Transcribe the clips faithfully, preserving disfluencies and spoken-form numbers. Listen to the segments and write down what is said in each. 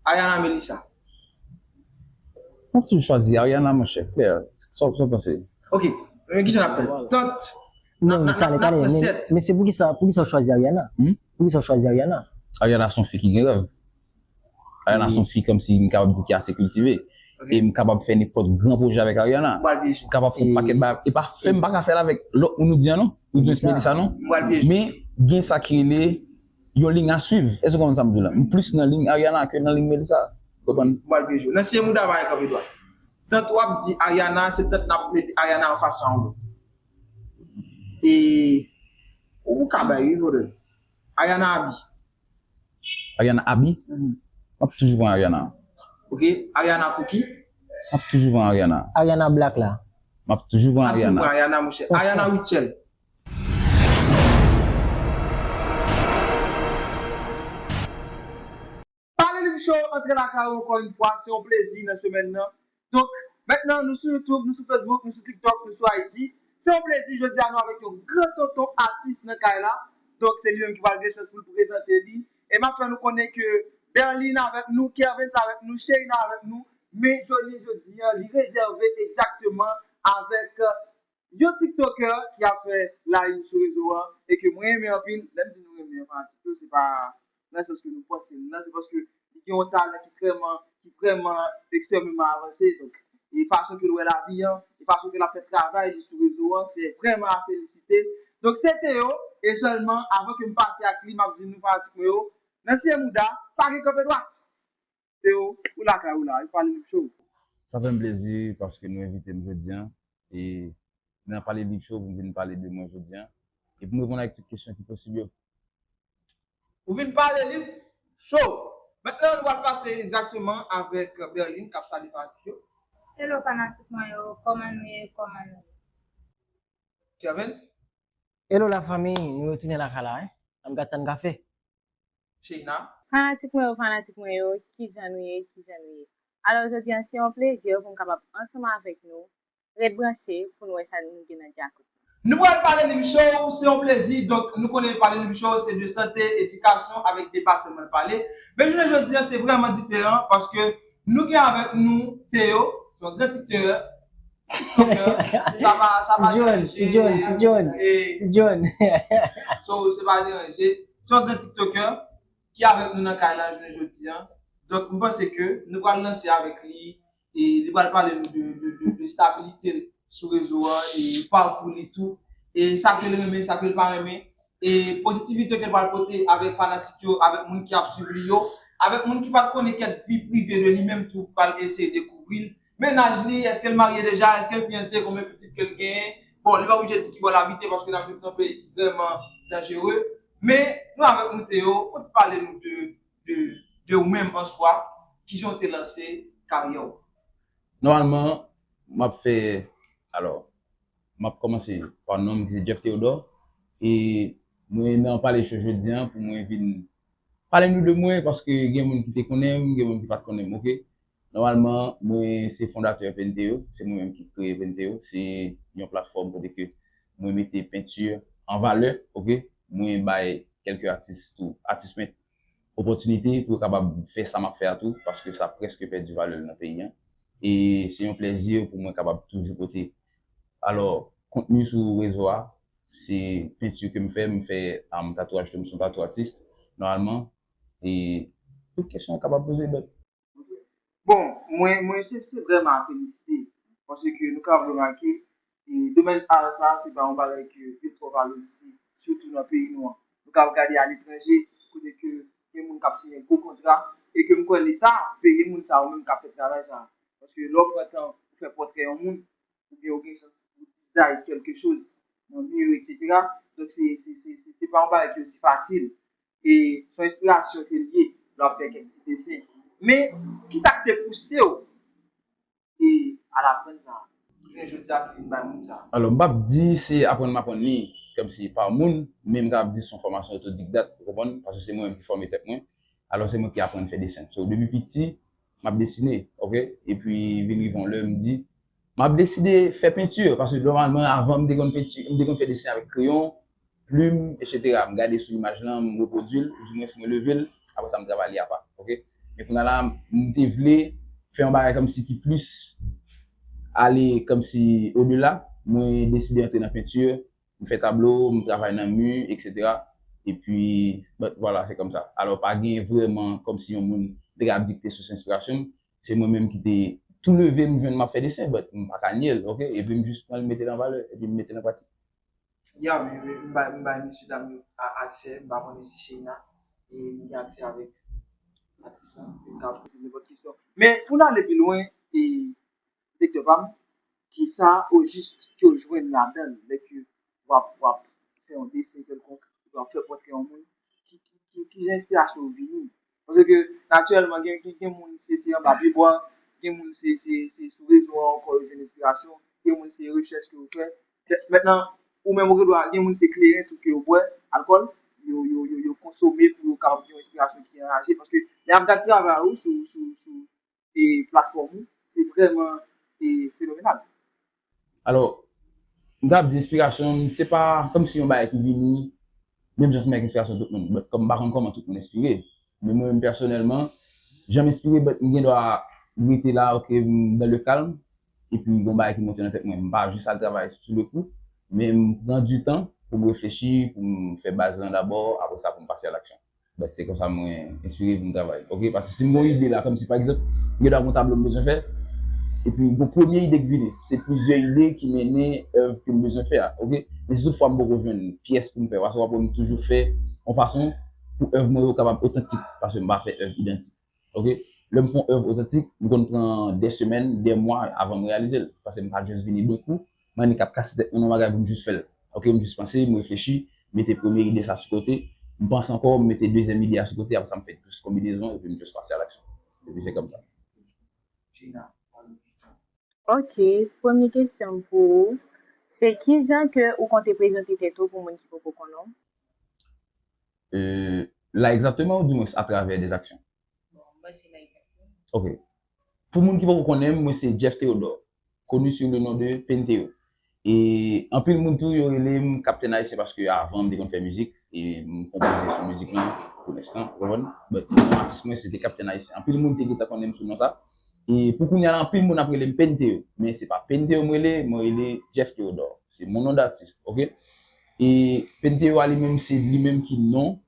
Ariana Melissa. M ap toujou chwazi Ariana, monchè. Claire, sa w panse? Ok, men kijan n ap fè? Tant. Non, tande, tande, men se poukisa, poukisa w chwazi Ariana? Poukisa w chwazi Ariana? Ariana se yon fi ki gen rèv. Ariana se yon fi kòmsi m kapab di ki ase kiltive. E m kapab fè nenpòt gran pwojè avèk Ariana. M kapab fè yon pakèt bagay. E pa fè m pa ka fè l avèk lòt moun ou di an non. Ou di Melissa non. Men gen sa ki rele yon liy a swiv. Èske w konprann sa m di w la? M plis nan liy Ariana ke nan liy Melissa. Konprann? M pral pyeje w. Nan siye mouda pa gen kanpe dwat. Tant w ap di Ariana, se tant n ap mete Ariana an fason a yon lòt. E ou ka bay wi, brother. Ariana Abi. Ariana Abi? M ap toujou pran Ariana. Ok. Ariana Cookie? M ap toujou pran Ariana. Ariana Black la. M ap toujou pran Ariana. Ariana, monchè. Ariana Rutshelle. Pale Live Show antre lakay ou ankò yon fwa, se yon plezi nan semèn nan. Donk, mentnan nou sou YouTube, nou sou Facebook, nou sou TikTok, nou sou I G. Se yon plezi jodi a nou avèk yon gran tonton atis nan kay la. Donk, se li menm ki pral gen chans pou l prezante li. E m ap fè nou konnen ke Berline avèk nou, Kervens avèk nou, Sheina avèk nou. Men jounen jodi a, li rezève egzakteman avèk yon TikToker ki ap fè live sou rezo a e ke mwen renmen anpil. Lè m di nou renmen an fanatik yo, se pa nan sans ke nou panse l nan, se paske li gen yon talan ki vrèman, ki vrèman ekstrèmeman avanse. Donk, e fason ke l wè lavi an, e fason ke l ap fè travay li sou rezo an, se vrèman a felisite. Donk, se Théo, e sèlman, avan ke m pase ak li, m ap di nou fanatik mwen yo, nan siye mouda, pa gen kanpe dwat. Théo, ou lakay ou la, e Pale Live Show. Sa fè m plezi paske nou envite m jodi a. E nan Pale Live Show pou m vin pale de mwen jodi a. E pou m reponn avèk tout kesyon ki posib yo. Ou vin Pale Live Show. Mentnan, nou pral pase egzakteman avèk Berline k ap salye fanatik yo. Hello fanatik mwen yo, kòman nou ye, kòman nou ye? Kervens? Hello la fanmi, nou retounen lakay la, wi. Ann gad sa n ka fè. Sheina? Fanatik mwen yo, fanatik mwen yo, kijan nou ye, kijan nou ye? Alò, jodi a, se yon plezi pou m kapab ansanm avèk nou, ret branche pou nou wè sa nou gen nan djakout. Nou pral Pale Live Show, se yon plezi. Donk, nou konnen Pale Live Show, se de sante, edikasyon, avèk deba sèlman n pale. Men jounen jodi a, se vrèman diferan, paske nou gen avèk nou Théo, se yon gran TikToker. TikToker. Sa pa, sa pa Ti John, Ti John, Ti John, Ti John. So, se pa deranje. Se yon gran TikToker ki avèk nou nan kay la jounen jodi a. Donk, m panse ke nou pral lanse avèk li e li pral pale nou de, de, de, de stabilite l sou rezo a e pakou li tou. E sa ke l renmen, sa ke l pa renmen. E pozitivite ke l pral pote avèk fanatik yo, avèk moun ki ap swiv li yo, avèk moun ki pa t konnen kèk vi prive de li menm tou pral eseye dekouvri l. Mennaj li, èske l marye deja, èske l fiyanse, konbyen pitit ke l genyen. Bon, li pa oblije di ki bò l abite paske n ap viv nan peyi ki vrèman danjere. Men, nou avèk nou Théo, fò w ti pale nou de, de, de ou menm an swa, kijan w te lanse karyè w? Nòmalman, m ap fè, alò, m ap kòmanse pa non m ki se Jeff Theodore. E mwen nan Pale Show jodi a pou mwen vin pale nou de mwen, paske gen moun ki te konnen m, gen moun ki pa t konnen m, oke? Nòmalman, mwen se fondatè Penteo, se mwen menm ki kreye Penteo. Se yon platfòm kote ke mwen mete penti an valè, oke? Mwen bay kèlke atis tou, atis pent opòtinite pou yo kapab fè sa m ap fè a tou, paske sa prèske pèdi valè l nan peyi an. E se yon plezi pou mwen kapab toujou pote, alò, kontni sou rezo a. Se penti ke m fè, m fè um, tatouaj tou, m se yon tatou atis, nòmalman. E tout kesyon w kapab poze, brother. Bon, mwen, mwen se, se vrèman a felisite. Paske nou ka remake, e domèn ar sa, se pa yon bagay ke yo twò valorize, sitou nan peyi nou an. Nou ka gade aletranje, kote ke gen moun k ap siyen gwo kontra, e ke m kwè Leta peye moun sa yo menm k ap fè travay sa. Paske lè w pran tan pou fè pòtrè yon moun, oubyen ou gen chans pou dizay kèlke choz nan mi yo, etsetera. Donk, se, se, se, se, se pa yon bagay ki osi fasil. E se yon enspirasyon ke l ye lè w ap fè kèk ti desen. Men, kisa k te pouse w e al aprann sa? Jounen jodi a, ki vin bay moun sa? Alò, m p ap di se aprann m aprann li, kòmsi pa moun, men m kapab di se yon fòmasyon otodidakt, ou konprann? Paske se mwen menm ki fòme tèt mwen. Alò, se mwen ki aprann fè desen. So, depi piti, m ap desine, oke? Epi, vin rive yon lè, m di, m ap deside fè penti, paske nòmalman, avan, m te konn penti, m te konn fè desen avèk kreyon, plim, etsetera. M gade sou imaj lan, m repwodui l, oudimwens mwen leve l, apre sa, m travay li apa, oke? Kounye a la, m te vle fè yon bagay kòmsi ki plis ale kòmsi odela. Mwen deside antre nan penti, m fè tablo, m travay nan mi, etsetera. Epi, but, vwala, se kòmsa. Alò, pa gen vrèman kòmsi yon moun te ka ap dikte sous enspirasyon m. Se mwen menm ki te tou leve m jwenn m ap fè desen, but m pa ka nye l, oke? Epi m jis pran l, m mete l an valè, epi m mete l an pratik. Ya, men men m bay m bay mesye dam yo a- aksè, m pa konnen si Sheina e li gen aksè avèk atis la, li ka poze nenpòt kesyon. Men pou n ale pi lwen, e, lektè pa m, kisa ojis ke w jwenn ladan l lè ke w ap w ap fè yon desen kèlkonk, w ap fè pòtrè yon moun, ki ki ki ki jan enspirasyon w vini? Paske natirèlman gen gen gen moun se se anba pye bwa, gen moun se se se sou rezo an ankò yo jwenn enspirasyon, gen moun se rechèch ke yo fè. Mentnan, ou menm ou gen dwa, gen moun se kleren tou ke yo bwè, alkòl, yo yo yo yo konsome pou yo kapab gen yon enspirasyon ki anraje. Paske lè y ap gad travay ou sou sou sou e platfòm ou, se vrèman e fenomenal. Alò, m t ap di enspirasyon m, se pa kòmsi yon bagay ki vini menm jan ansanm ak enspirasyon tout moun. But kòm m pa konn kòman tout moun enspire, men mwen menm pèsonèlman, jan m enspire, but m gen dwa rete la, oke, m dans le calme, epi gon bagay ki monte nan tèt mwen. M pa jis al travay sou le kou, men m pran du tan pou m reflechi, pou m fè baz lan dabò, apre sa pou m pase a laksyon. But se konsa mwen enspire pou m travay. Oke, paske si m gon ide la, kòmsi pa egzanp, m gen dwa gon tablo m bezwen fè, epi gon premye ide k vini. Se plizyè ide ki mennen èv ke m bezwen fè a. Oke? Men si tout fwa m poko jwenn pyès pou m fè, paske w ap wè m toujou fè yon fason pou èv mwen yo kapab otantik, paske m pa fè èv idantik. Oke? Lè m fè yon èv otantik, m konn pran de semèn, de mwa avan m reyalize l, paske m pa jis vini de kou, m annik ap kase tèt mwen nan bagay pou m jis fè l. Oke, m jis panse, m reflechi, mete premye ide sa sou kote, m panse ankò, m mete dezyèm ide a sou kote, apre sa m fè plis konbinezon, epi m jis pase a laksyon. Epi se kòmsa. Sheina, pa gen kesyon. Ok, premye kesyon m pou ou, se kijan ke ou konte prezante tèt ou pou moun ki poko konnen w? Euh, la egzakteman, ou dimwens atravè de aksyon? Bon, mwen se la egzakteman. Ok. Pou moun ki poko konnen m, mwen se Jeff Theodore, connu sous le nom de Penteo. E anpil moun tou yo rele m Captain Haïtien paske avan m te konn fè mizik e m fè yon poze sou mizik lan pou lenstan, ou konprann? But non atis mwen se te Captain Haïtien. Anpil moun te gentan konnen m sou non sa. E pou kounye a la, anpil moun ap rele m Penteo, men se pa Penteo m rele, mwen rele Jeff Theodore. Se mon nom d'artiste, oke? E Penteo a li menm, se li menm ki non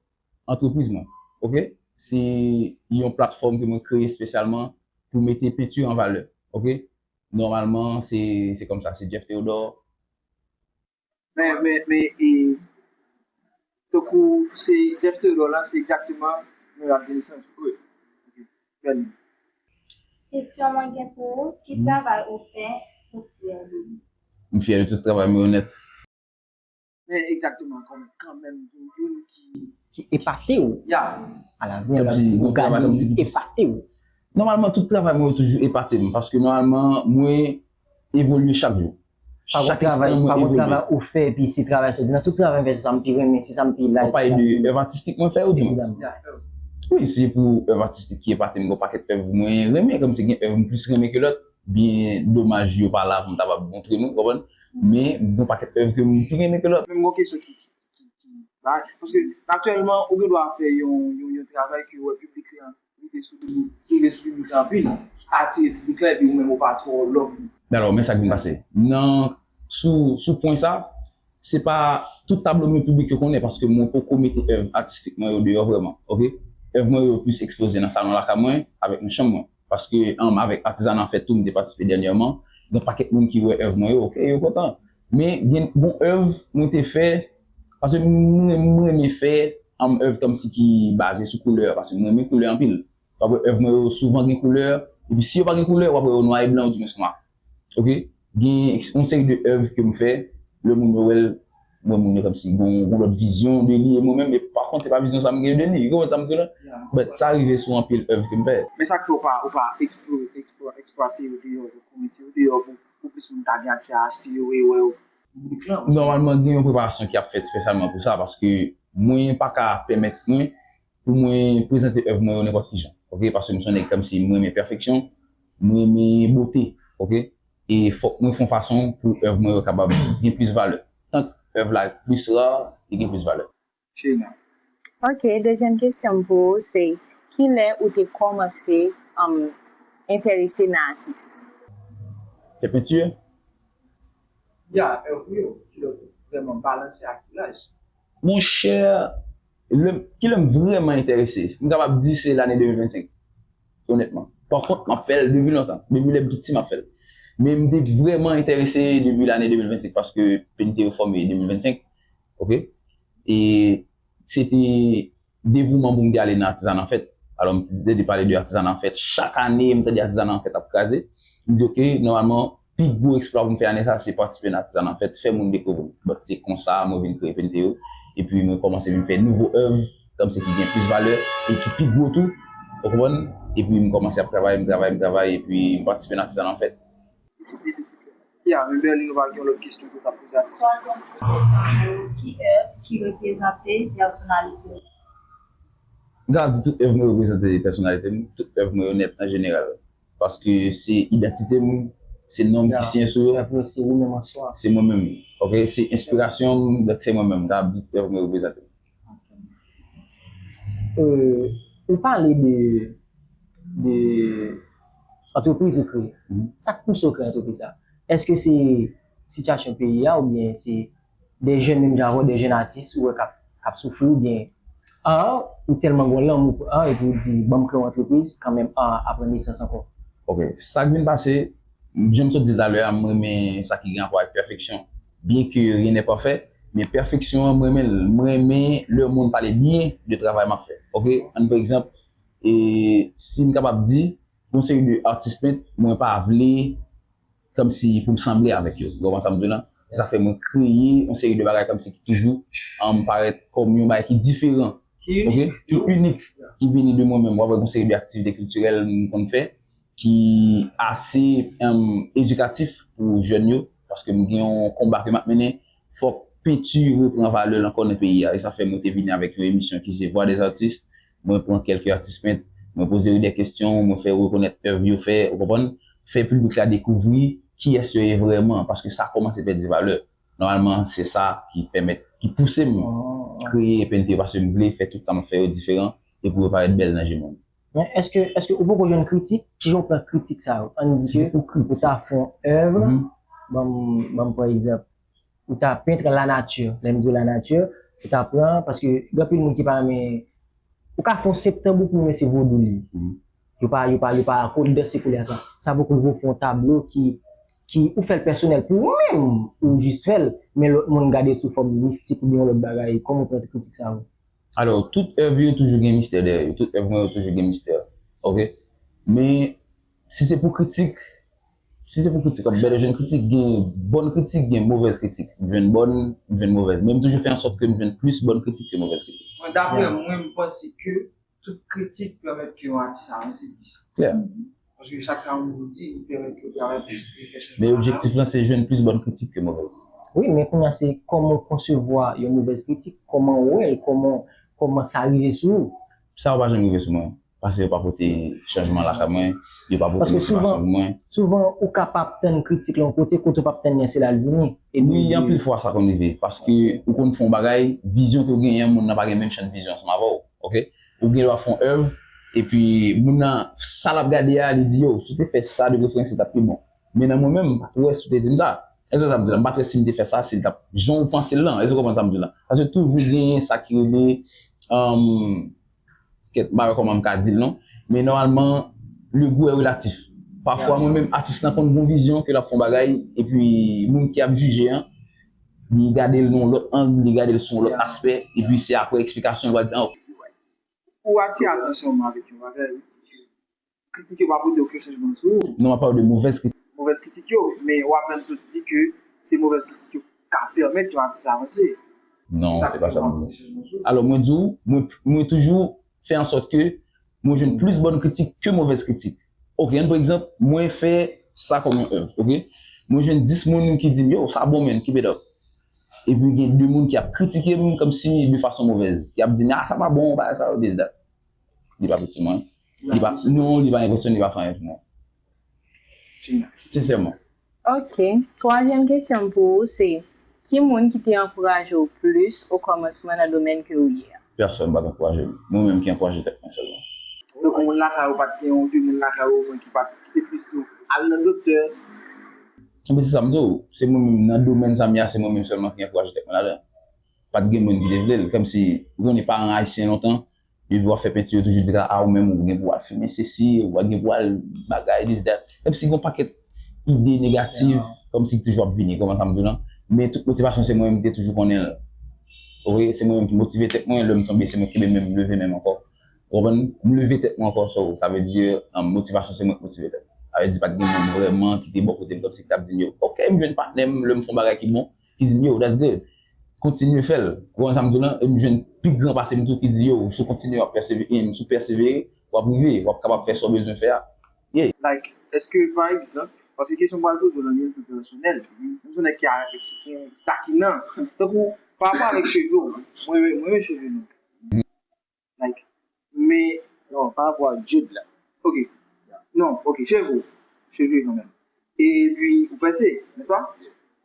antrepriz mwen, oke? Se yon platfòm ke mwen kreye espesyalman pou mete penti an valè, oke? Nòmalman, se se kòmsa, se Jeff Theodore. Men men men e tankou se Jeff Theodore la, se egzakteman non l ap vin sans. Wi. Ok. Bèl. Kesyon mwen gen pou ou, ki travay ou fè ou fyè de li? M fyè de tout travay mwen yo nèt. Men egzakteman, kanmenm, kanmenm, gen youn ki ki epate w. Ya. Ala gen Kòmsi, si ou gon travay gade kòmsi li ki- epate w. Nòmalman, tout travay mwen yo toujou epate m, paske nòmalman, mwen evolye chak jou. Pa gon Chak travay, enstan, mwen pa gon evolye. Travay ou fè, epi se travay sa w di nan tout travay m fè, se sa m pi renmen, se sa m pi like. Ou pale de èv atistik mwen fè ou di mwen? Evidamman. Ya. Wi, se pou èv atistik ki epate m, gon pakèt èv mwen renmen, kòmsi gen èv m plis renmen ke lòt. Byen domaj yo pa la pou m ta kapab montre nou, konprann? Men gon pakèt èv ke m pi renmen ke lòt. Men m gon kesyon ki ki ki ki bay. Paske aktyèlman, ou gen dwa fè yon yon yon travay ke ou wè piblik lan rive sou li, rive sou piblik lan anpil, atire piblik lan, epi ou menm ou pa twò love li. Alò, men sa k vin pase. Nan, sou sou pwen sa, se pa tout tablo mwen piblik yo konnen, paske mwen poko mete èv atistik mwen yo deyò vrèman, oke? Èv mwen yo plis ekspoze nan salon lakay mwen, avèk nan chanm mwen. Paske anm avèk atizana fèt tou, m te patisipe dènyèman, gen pakèt moun ki wè èv mwen yo, oke, yo kontan. Men gen bon èv mwen te fè, paske mwen mwen renmen fè anm èv kòmsi ki baze sou koulè, paske mwen renmen koulè anpil. W ap wè èv mwen yo souvan gen koulè, epi si yo pa gen koulè, w ap wè yo nwa e blan, ou di mwens nwa. Oke? Gen yon seri de èv ke m fè, lè moun yo wè l, mwen moun yo kòmsi gon gon lòt vizyon de li, e mwen menm, e pa kont, se pa vizyon sa m gen de li, ou konprann sa m di w la? But sa rive sou anpil èv ke m fè. Men sa k fè ou pa ou pa eksplore, eksplwa- eksplwate yo deyò, pou mete yo deyò, pou pou plis moun ta gen aksè a achte yo e wè yo piblik lan? Nòmalman, gen yon preparasyon ki ap fèt espesyalman pou sa, paske mwen pa ka pèmèt mwen pou mwen prezante èv mwen yo nenpòt ki jan, oke? Paske m se yon nèg kòmsi mwen renmen pèfeksyon, mwen renmen bote, oke? E fòk mwen fè yon fason pou èv mwen yo kapab gen plis valè. Tank èv la plis ra, li gen plis valè. Sheina. Ok, dezyèm kesyon m pou ou se, Kilè ou te kòmanse, um, enterese nan atis? Fè penti? Ya, èv mwen yo, kilè ou te vrèman balanse a ki laj? Monchè, kilè m vrèman enterese, m kapab di se lane de mil vennsenk, onètman. Pa kont, m ap fè l depi lontan. Depi lè m piti, m ap fè l. Men m te vrèman enterese depi lane de mil vennsenk, paske penti yo fòme de mil vennsenk, oke? E se te devouman pou m te ale nan atizana an fèt. Alò, m te tande pale de atizana an fèt. Chak ane, m tande atizana an fèt ap kraze. M di, oke, nòmalman, pi gwo eksplwa pou m fè ane sa, se patisipe nan atizana an fèt, fè moun dekouvri m. Donk, se konsa mwen vin kreye penti yo. Epi, mwen kòmanse vin fè nouvo èv, kòmsi ki gen plis valè, e ki pi gwo tou. Ou konprann? Epi, m kòmanse ap travay, m travay, m travay, epi m patisipe nan atizana an fèt. Ki a, men Berline, ou pa gen yon lòt kesyon ke w t ap poze atis la? Kesyon mwen yo, ki èv ki reprezante pèsonalite w? M ka di tout èv mwen reprezante pèsonalite m, tout èv mwen yo nèt an jeneral. Paske se idantite m, se non m ki siyen sou yo. Èv yo se ou menm an swa. Se mwen menm. Oke, se enspirasyon m, donk se mwen menm. M ka di tout èv mwen reprezante m. Ou pale de de antrepriz ou kreye. Sa k pouse w kreye antrepriz sa? Èske se sitiyasyon peyi a oubyen se de jèn menm jan avè w, de jèn atis ou wè k ap k ap soufri oubyen an ou tèlman gen lanmou pou an epi w di ban m kreye yon antrepriz kanmenm an ap pran nesans ankò? Ok, sa k vin pase, jan m sot di talè a, m renmen sa ki gen rapò ak pèfeksyon. Byenke rien n'est parfait, men pèfeksyon an, m renmen l. M renmen lè moun pale byen de travay m ap fè. Ok, ann pran egzanp, e si m kapab di, gon seri de atis pent, mwen pa vle kòmsi pou m sanble avèk yo. Ou konprann sa m di w la? Sa fè mwen kreye yon seri de bagay kòmsi ki toujou um, parèt kòm yon bagay ki diferan, ki inik, ki vini de mwen menm. W ap wè gon seri de aktivite kiltirèl m konn fè ki ase um, edikatif pou jèn yo, paske m gen yon konba ke m ap mennen, fòk penti repran valè l ankò nan peyi a. E sa fè mwen te vini avèk yon emisyon ki se Voix des Artistes. Mwen pran kèlke atis pent, mwen poze yo de kesyon, mwen fè yo rekonèt èv yo fè, ou konprann? Fè piblik la dekouvri kiyès yo ye vrèman, paske sa kòmanse pèdi valè. Nòmalman, se sa ki pèmèt, ki pouse m kreye penti yo, paske m vle fè tout sa m ap fè yo diferan e pou yo parèt bèl nan je moun. Men èske, èske ou poko jwenn kritik? Kijan w pran kritik sa yo? Ann di ke ou ta fè yon èv, ban m, ban m pran egzanp, ou ta pent lanati. Lè m di w lanati, ou ta pran, paske gen anpil moun ki pa renmen, ou ka fè yon septanm ou pou mwen se vodou li ye. Yo pa, yo pa, yo pa akòde se koulè sa. Sa poko l pou fè yon tablo ki, ki ou fè l pèsonèl pou ou menm, ou jis fè l, men lòt moun gade sou fòm mistik oubyen yon lòt bagay. Kòman w pran kritik sa yo? Alò, tout èv yo toujou gen mistè dèyè yo. Tout èv mwen yo toujou gen mistè. Ok? Men, si se pou kritik, si se pou kritik, ap bèl jwenn kritik, gen bòn kritik, gen movèz kritik. M jwenn bòn, m jwenn movèz. Men m toujou fè ansòt ke m jwenn plis bòn kritik ke movèz kritik. Mwen, daprè mwen, m panse ke tout kritik pèmèt ke yon atis avanse plis. Klè. Paske chak sa yon moun di, li pèmèt ke w travay plis, li fè chanjman. Men objektif lan se jwenn plis bòn kritik ke movèz. Wi, men kounye a se kòman w konsevwa yon movèz kritik, kòman w wè l, kòman, kòman sa rive sou ou. Sa yo pa janm rive sou mwen. Paske yo pa pote chanjman lakay mwen, yo pa pote motivasyon pou mwen. Souvan, ou ka p ap tann kritik lan yon kote, kote w p ap tann li an, se la l vini. Wi, anpil fwa sa konn rive. Paske ou konn fè yon bagay, vizyon ke w genyen an, moun nan pa gen menm jan de vizyon ansanm avè w. Ok? Ou gen dwa fè yon èv, epi moun nan, sa l ap gade a, li di, yo, si w te fè sa de preferans, li t ap pi bon. Men nan mwen menm, m pa t wè si w te di m sa. Èske w konprann sa m di la? M pa t wè si m te fè sa, si l t ap jan w panse l lan. Èske w konprann sa m di la? Paske toujou genyen sa ki rele, um, kèt, m pa wè kòman m ka di l non. Men nòmalman, le goût est relatif. Pafwa, mwen menm, atis lan konn gon vizyon ke l ap fè yon bagay, epi moun ki ap jije an, li gade l nan yon lòt ang, li gade l sou yon lòt aspè, epi se aprè eksplikasyon, li va di, ah, ok. Ou atire atansyon mwen avèk yon bagay, wi, se ke kritik yo pa pote okenn chanjman sou ou. Non, m ap pale de movèz kritik. Movèz kritik yo, men w apèn sot di ke se movèz kritik yo ka pèmèt yon atis avanse. Non, se pa sa m di. Alò, mwen di w, mwen, mwen toujou fè ansòt ke mwen jwenn plis bòn kritik ke movèz kritik. Ok, ann pran egzanp, mwen fè sa kòm yon èv, ok? Mwen jwenn dis moun ki di m, yo, sa bon, man, keep it up. Epi gen de moun ki ap kritike m kòmsi de fason movèz. Y ap di m, ah, sa pa bon, bagay sa yo, this, that. Li pa piti mwen. Li pa, non, li pa enpresyone, li pa fè anyen pou mwen. Sensèman. Ok. Twazyèm kesyon m pou ou se, ki moun ki te ankouraje w plis o kòmansman nan domèn ke ou ye a? Pèsòn pa t ankouraje m. Mwen menm ki ankouraje tèt mwen sèlman. Donk, yon moun lakay ou pa t gen yon de moun lakay ou ki pa t kite Kristo al nan doktè. Anben, se sa m di w, se mwen menm nan domèn sa m ye a, se mwen menm sèlman ki ankouraje tèt mwen ladan. Pa t gen moun ki te vle l. Kòmsi, ou konnen paran ayisyen lontan, depi w ap fè penti, yo toujou di, a, ou menm, ou gen pou w al fimen sesi, ou gen pou w al bagay, this, that. Kòmsi gen yon pakèt ide negatif, kòmsi ki toujou ap vini, kòman sa m di w lan. Men tout motivasyon, se mwen menm ki te toujou konnen l. Ou wè, se mwen menm ki motive tèt mwen, lè m tonbe, se mwen ki kenbe men m, leve men m ankò. Ou konprann? M leve tèt mwen ankò, so, sa vle di, um, motivasyon se mwen k motive tèt. Sa vle di, pa t gen moun vrèman ki te bò kote m, kòmsi ki t ap di m, yo, ok, m jwenn patnè m, lè m fè yon bagay ki bon, ki di m, yo, that's good. Kontinye fè l. Ou konprann sa m di w lan? E m jwenn pi gran pase m tou ki di, yo, si w kontinye, w ap pèsevere, si w pèsevere, w ap rive, w ap kapab fè sa w bezwen fè a. Yeah. Like, èske, pa egzanp, paske kesyon m pral poze w lan, li enpe pèsonèl. M se yon nèg ki a, ki, ki takinan. Tankou, pa rapò avèk cheve w, mwen, mwen renmen cheve nou. Like, men, non, pa rapò a Jude la. Ok. Non, ok, cheve w. Cheve kanmenm. Epi, ou pèse, nèspa?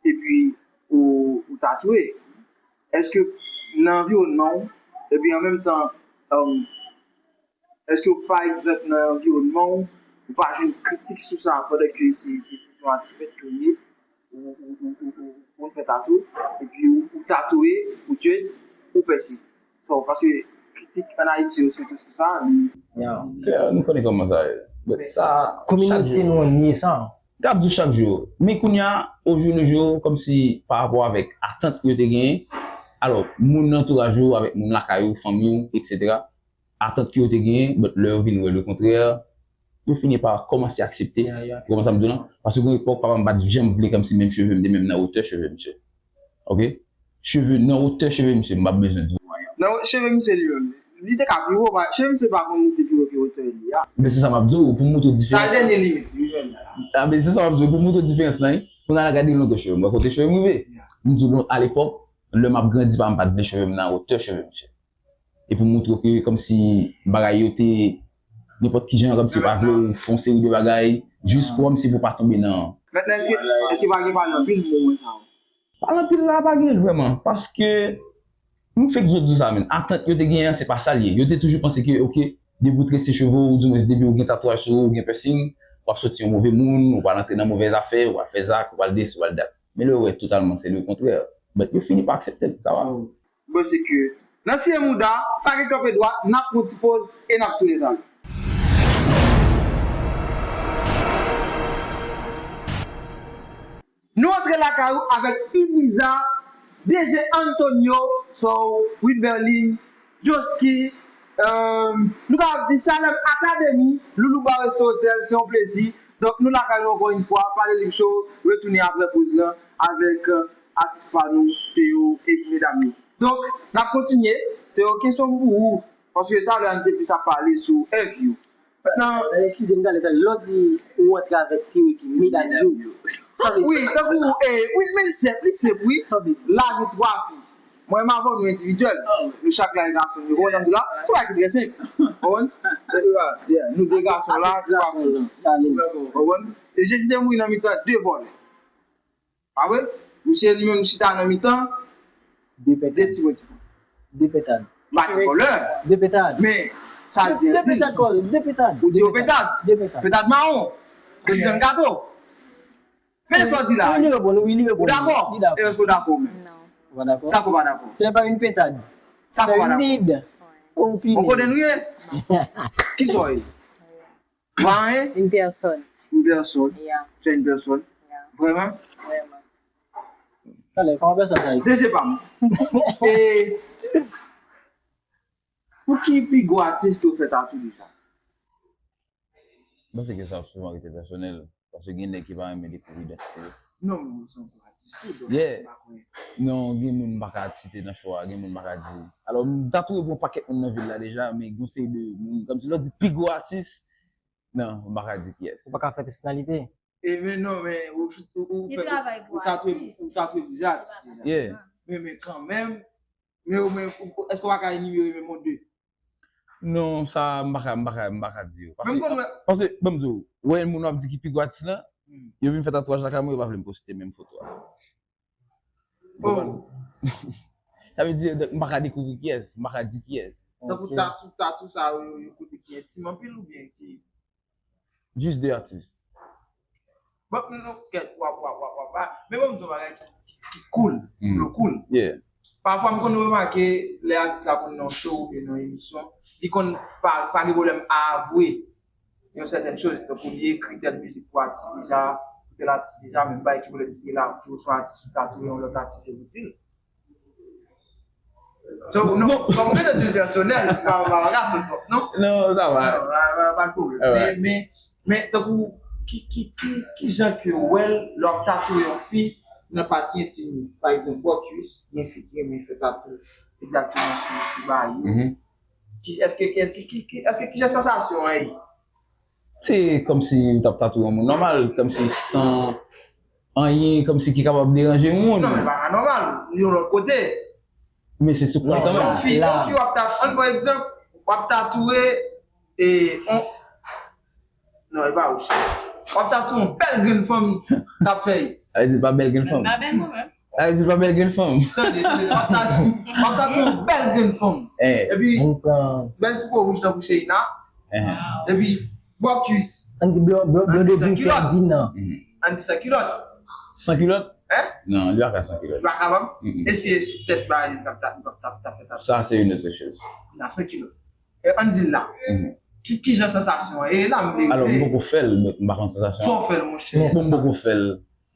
Epi, ou, ou tatouye. Èske nan anviwònman w, epi an menm tan, um, èske, pa egzanp, nan anviwònman w, ou pa jwenn kritik sou sa pandan ke se, se, se yon atifèt ke w ye, ou, ou, ou, ou, ou, ou konn fè tatou, epi ou, ou tatouye, ou Jude, ou pèse. So, paske kritik ann Ayiti yo sitou sou sa, li Yeah. Klè, nou konnen kòman sa ye. But sa, chak jou. Kominote nou an niye sa. M ap di w chak jou. Men kounye a, au jour le jour, kòmsi pa rapò avèk atant yo te genyen, alò, moun nan antouraj ou, avèk moun lakay ou, fanmi w, etsetera, atant ke yo te genyen, but lè yo vin wè le contraire, yo fini pa kòmanse aksepte. Yeah, yeah. Ou konprann sa m di w lan? Paske gen epòk, papa m pa t janm vle kòmsi menm cheve m te menm nan wotè cheve misye. Ok? Cheve, nan wotè cheve misye, m p ap bezwen di w anyen. Nan cheve misye li menm, li te ka pi wo, pa, cheve misye pa konn moute pi wo ke wotè li a. Men se sa m ap di w, pou m montre w diferans. Sa dènye limit, li menm. A, men se sa m ap di w, pou m montre w diferans lan, wi. Kounye a la gade longè cheve m, wè kote cheve m rive. Yeah. M di w, alepòk, lè m ap grandi, pa m pa t vle cheve m nan wotè cheve misye. E pou montre w ke kòmsi bagay yo te nenpòt ki jan, kòmsi yo pa vle w fè yon seri de bagay, jis kòmsi pou pa tonbe nan. Mentnan, èske, èske pa gen pale anpil moman sa yo? Pale anpil la pa gen vrèman, paske m fèk di w sa menm. Atant yo te genyen an, se pa sa l ye. Yo te toujou panse ke, ok, depi w trese cheve w, oudimwens depi w gen tatouaj sou ou, ou gen piercing, w ap soti yon move moun, ou pral antre nan movèz afè, ou pral fè zak, ou pral desi, ou pral dat. Men lè w wè totalman se le kontrè. But yo fini pa aksepte l, sa va. Bon, se ke nan siye mouda, pa gen kanpe dwat, n ap pran ti poz e n ap tounen talè. Nou antre lakay ou avèk Ibiza, D J Antonio, so, Wilberlin, Josky, euh, nou kapab di Salem Academy, Loulou Bar Resto Hotel, se yon plezi. Donk, nou lakay nou ankò yon fwa, Pale Lib Show, retounen apre poz lan avèk, euh, atis pa nou, Théo, epi medam yo. Donk, n ap kontinye. Théo, kesyon m pou ou, paske talè a n te plis ap pale sou F U. Nan, eskize m, talè, talè, lè w di ou antre avèk Théo epi medam yo, sa vle di wi, tankou, eh, wi, men li senp, li senp, wi. Sa vle di la gen twa fi. Mwen menm avè w nou endividyèl. Nou chak la e gason. Ou konprann sa m di la? Se yon bagay ki trè senp. Ou konprann? Yeah, nou de gason la, twa fi. Ou konprann? E Jezi te mouri nan mitan de vòlè. Pa vre? Misye li menm chita nan mitan de petad. De ti pwen ti pwen. De petad. M pa di vòlè. De petad. Men, sa l di, de petad, kòl, de petad. Ou di yo petad. De petad. Petad mawon. Petad gato. Men sa w di la. Wi, li reponn, wi, li reponn. Ou dakò? Li dakò. E èske w dakò menm? Non. Ou pa dakò? Sa k ou pa dakò? Ce n'est pas une pintade. Sa k ou pa dakò? C'est une nid. Ou pini. Bon, kote nou ye? Kisa w ye? Ou pa anyen? Une personne. Une personne. Yeah. Tu es une personne. Yeah. Vraiment? Vraiment. Talè, kòman pèsòn sa ye? Dezye pa m. E pou ki pi gwo atis ke w fè tatou deja? M panse ke sa ap souvan rete pèsonèl, paske gen nèg ki pa renmen dekouvri idantite yo. Non, men ou se yon gwo atis tou, donk, yeah, m pa kwè. Non, gen moun m pa ka site nan cho a, gen moun m pa ka di. Alò, m tatouye pou yon pakèt moun nan vil la deja, men gen yon seri de moun, kòmsi lè w di pi gwo atis, non, m pa ka di kiyès. Ou pa ka fè pèsonalite? E men non, men ou, ou, ou fè, ou tatouye, ou tatouye plizyè atis deja. Yeah. Men, men kanmenm, men ou, men ou, èske w pa ka enimere menm yon de? Non, sa, m pa ka, m pa ka, m pa ka di yo. Paske, paske, ban m di w, wè moun w ap di ki pi gwo atis lan, yo vin fè tatouaj lakay mwen, yo pa vle m poste menm foto a. Ou konprann? Sa vle di, donk, m pa ka dekouvri kiyès, m pa ka di kiyès. Tankou tatou, tatou sa yo, yo kote ki entim anpil oubyen ki Jis de atis. Bon, m, m, kèt, w ap, w ap, w ap, w ap, w ap. Men bon, m di yon bagay ki, ki, ki cool, m lo cool. Pafwa, m konn remake, lè atis la konn nan show oubyen nan emisyon, li konn pa, pa gen pwoblèm avwe yon sètèn choz, tankou li ekri tèl mizik pou atis deja, pou tèl atis deja, men m pa wè ki pwoblèm ki gen la, pou ke w swa atis ou tatouye yon lòt atis e pou di l. So, non, kòm ou gentan di l pèsonèl, m pa, m pa, pa ka sot twòp, non? Non, sa va. Non, pa, pa, pa de pwoblèm. Men, men, men, tankou, ki, ki, ki, ki jan ke w wè l, lè w ap tatouye yon fi nan pati entim li? Pa egzanp, bò kwis, gen fi ki renmen fè tatou egzakteman sou, sou ba yo. Ki, èske, èske, ki, ki, èske ki jan sansasyon an ye? Se kòmsi ou t ap tatouye yon moun nòmal, kòmsi san anyen, kòmsi ki kapab deranje yon moun. Non, men pa nòmal, yon lòt kote. Men se sou kò l kanmenm. Yon fi, yon fi w ap tatouye, ann pran egzanp, w ap tatouye, e, on, non, e pa wouch. W ap tatouye yon bèl grenn fanm k ap fè it. Sa vle di pa bèl grenn fanm. Pa bèl mwen menm. Sa vle di pa bèl grenn fanm. Tande, tande, w ap tatouye, w ap tatouye yon bèl grenn fanm. Epi, bèl ti po wouj tankou Sheina. Epi, bò kwis. Ann di blo, blo, blo de di fè di nan. Ann di san kilòt. San kilòt? Hein? Non, li pa ka san kilòt. Li pa kapab? Eseye sou tèt bagay li, l ap ta, l ap ta, ta fè ta. Ça, c'est une autre chose. Nan san kilòt. E ann di l la. Ki, ki jan sansasyon an ye? E la m vle. Alò, m poko fè l, m pa konn sansasyon an. Fò w fè l, monchè. Bon, m poko fè l.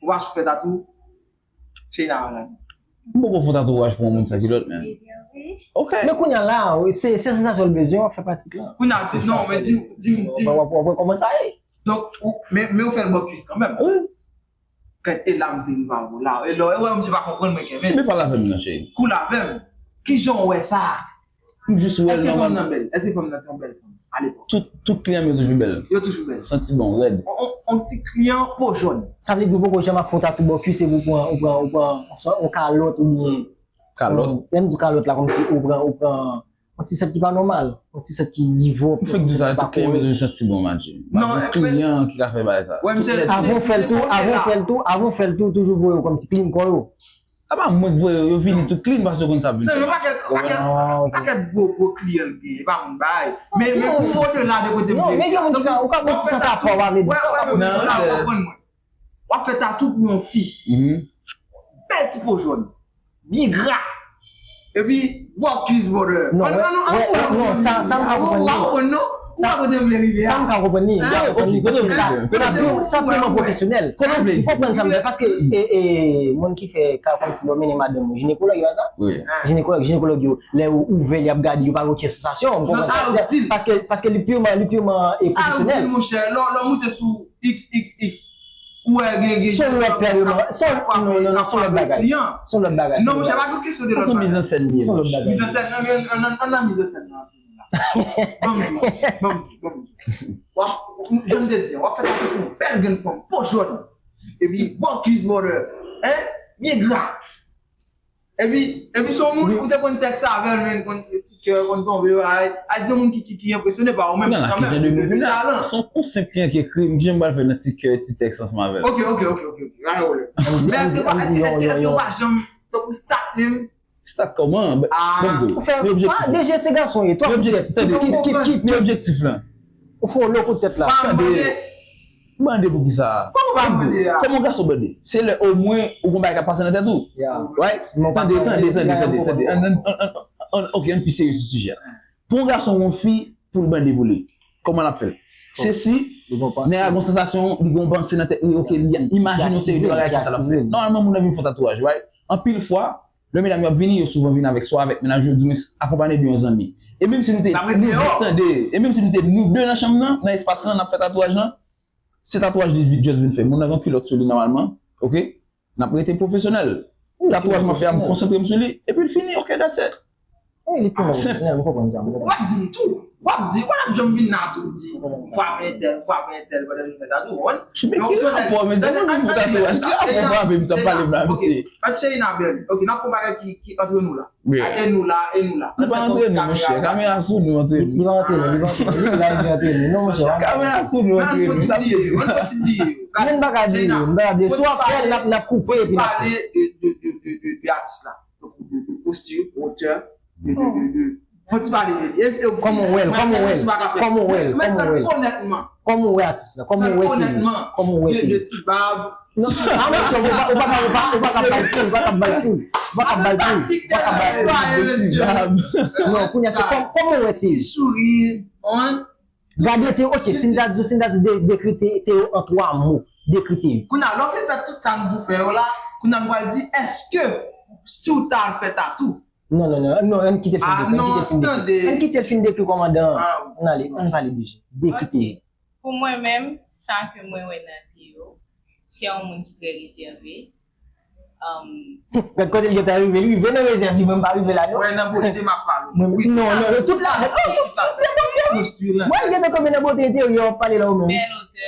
Ou pa sou fè tatou? Sheina Orlando. M poko fè tatouaj pou yon moun san kilòt, men. Ok. Men kounye a la, se, se sansasyon l bezwen, w ap fè pratik la. Kounye a, di, non, men di, di, di. W ap, w ap, w ap wè kòman sa ye. Donk, ou, men, men ou fè l bò kwis kanmenm. Wi. Kèt, e la m vin rive avè w la. E lè, e wè, misye pa konprann mwen, Kevin. Men pale avè m non, cheri. Cool avè m. Ki jan w wè sa? M jis wè l nòmal. Èske fanm nan bèl? Èske fanm nan te yon bèl fanm alepòk? Tout, tout kliyan m yo toujou bèl. Yo toujou bèl. Santi bon, rèd. On, on, on ti kliyan po jòn. Sa vle di ou poko janm ap fè yon tatou bò kwis epi ou pran, ou pran, ou pran, on kalòt oubyen. Kalòt? Lè m di kalòt la, kòmsi ou pran, ou pran on ti sant ki pa nòmal, on ti sant ki give up, on ti sant ki pa kòrèk. M fèk di sa, tout kliyan m yo toujou santi bon, Madji. Non, kliyan ki ka fè bagay sa. Avan w fè l tou, avan w fè l tou, avan w fè l tou, toujou voye yo kòmsi clean kò yo. A pa mwen k voye yo, yo vini tou clean paske yo konn sa ap vin fè. Sèlman pakèt, pakèt, pakèt gwo, gwo kliyan l genyen, e pa moun bay. Men, men ou odela de kote m vle. Non, men gen moun ki ka, ou ka pran ti sant apa, w pa vle di sa. Wè, wè, wè, w ap konprann mwen. W ap fè tatou pou yon fi. Bèl ti po jòn. Byen gra. Epi, bò kwis, brother. Non, non, non, sa, sa m ka konprann li. Ou pa konprann, non? Ou pa kote m vle rive a. Sa m ka konprann li. M ka konprann li. Paske sa, sa vreman pwofesyonèl. Ou konprann sa m vle, paske, e, e, moun ki fè ka kòmsi lè w mennen madanm ou jinekològ yo a sa? Wi. Jinekològ, jinekològ yo, lè yo ouvè, y ap gade, yo pa gen okenn sansasyon. Ou konprann sa? Paske, paske li piman, li piman, e, pwofesyonèl. Sa yo di, monchè, lè, lè w moute sou X X X. Ou wè gen, gen, se yon lòt pèl yo, se yon, non, non, non, se yon lòt bagay. Se yon lòt bagay. Non, monchè, pa gen kesyon de lòt bagay. Se yon mizansèn li ye, monchè. Mizansèn, non, men, ann, ann, ann nan mizansèn nan. Ban m di w, ban m di w, ban m di w. W ap, jan m te di an, w ap fè tatou pou yon bèl grenn fanm, po jòn. Epi, bò kwis, brother. Hein? Byen gra. Epi, epi se yon moun ou te konn tèks avè l, men konn ti kè, konn tonbe, bagay. A di se yon moun ki, ki, ki enpresyone pa ou menm kanmenm, de, de, de talan. Se yon konsèp ki, ki ekri, m, kijan m pral fè nan ti kè, ti tèks ansanm avè l? Ok, ok, ok, ok, ok. Pa gen pwoblèm. Men èske pa, èske, èske, èske ou pa janm tankou stat menm? Stat kòman? Ban m di w. Ou fè, men objektif la. D J se gason ye, twòp kè. Kip, kip, kip, kip. Men objektif la. Ou fè yon lo kout tèt la. Tande, bande pou kisa? Kòman w pa bande a? Kòman yon gason bande? Se lè omwen ou gon bagay k ap pase nan tèt ou. Right? Tande, tande, tande, tande, tande. Ann, ann, ann, ann, ann, ok, ann pi serye sou sijè a. Pou yon gason, yon fi, pou l bande pou li, kòman l ap fè l? Se si nèg la gon sansasyon, li gon panse nan tèt li, ok, li imajine yon seri de bagay ki sa l ap fè. Nòmalman, moun nan vin fè tatouaj, right? Anpil fwa, lè medam yo ap vini, yo souvan vin avèk, swa avèk mennaj yo, oudimwens akonpaye de yon zanmi. E menm si nou te nou de, tande, e menm si nou te nou de nan chanm nan, nan espas lan, n ap fè tatouaj lan, se tatouaj li just vin fè. Moun nan gen kilòt sou li nòmalman, ok? N ap rete pwofesyonèl. Tatouaj m ap fè a, m konsantre m sou li, epi l fini, ok, that's it. Wi, li pi pwofesyonèl, m konprann sa, m konprann. W ap di m tou. W ap di, w ap janm vin la tou di, m frape entèl, m frape entèl pandan m fè tatouaj, w konprann? Men ki rapò, mezanmi, m fè tatouaj, ki rapò frape m, sa pale m la, mesye? Ann Sheina bèl. Ok, n ap fè yon bagay ki, ki antre nou la. E nou la, e nou la. Nou pa antre nou, monchè. Kamera sou nou, antre nou. Li pa antre nou, li pa antre nou. Li la, li antre nou. Non, monchè. Kamera sou nou, antre nou. Sa vle di. Ann fè ti bliye yo. Ann fè ti bliye yo. Ann fè ti bliye yo. Si w ap fè, n ap, n ap koupe epi n ap fè. Fò n pale de, de, de, de, de, de atis la. De, de, de posti, wotè, de, de, de, de Yon ti pale de li. E, e, Kòman w wè l? Kòman w wè l? Kòman w wè l? Kòman w wè l? Kòman w wè atis la? Kòman w wè T V? Kòman w wè T V? De, de ti bab. Non, a, mwen, ou pa, ou pa, ou pa, ou pa ka bay poul, ou pa ka bay poul, ou pa ka bay poul, ou pa ka bay poul, de ti bab. Non, kounye a se kòm-, kòman w wè T V? Ti souri, on. Gade T V, ok, si n ta di, si n ta di de-, dekri T V an twa mo, dekri T V. Kounye a, lè w fin fè tout sa n di w fè yo la, kounye a n pral di, èske si w ta al fè tatou, Non, non, non, non, ann kite l fin dekri, ann kite l fin dekri. Ann kite l fin dekri, kòmandan. Ann ale, ann pale de je. Dekri T V. Pou mwen menm, sa ke mwen wè nan Théo, se yon moun ki trè rezève. Gad kote l gentan rive, li rive nan rezèv li, mwen m pa rive la non. Mwen nan bote m ap pale. Non, non, tout la, tout la. Mwen gentan tonbe nan bote Théo, yo ap pale la ou menm. Bèl otè.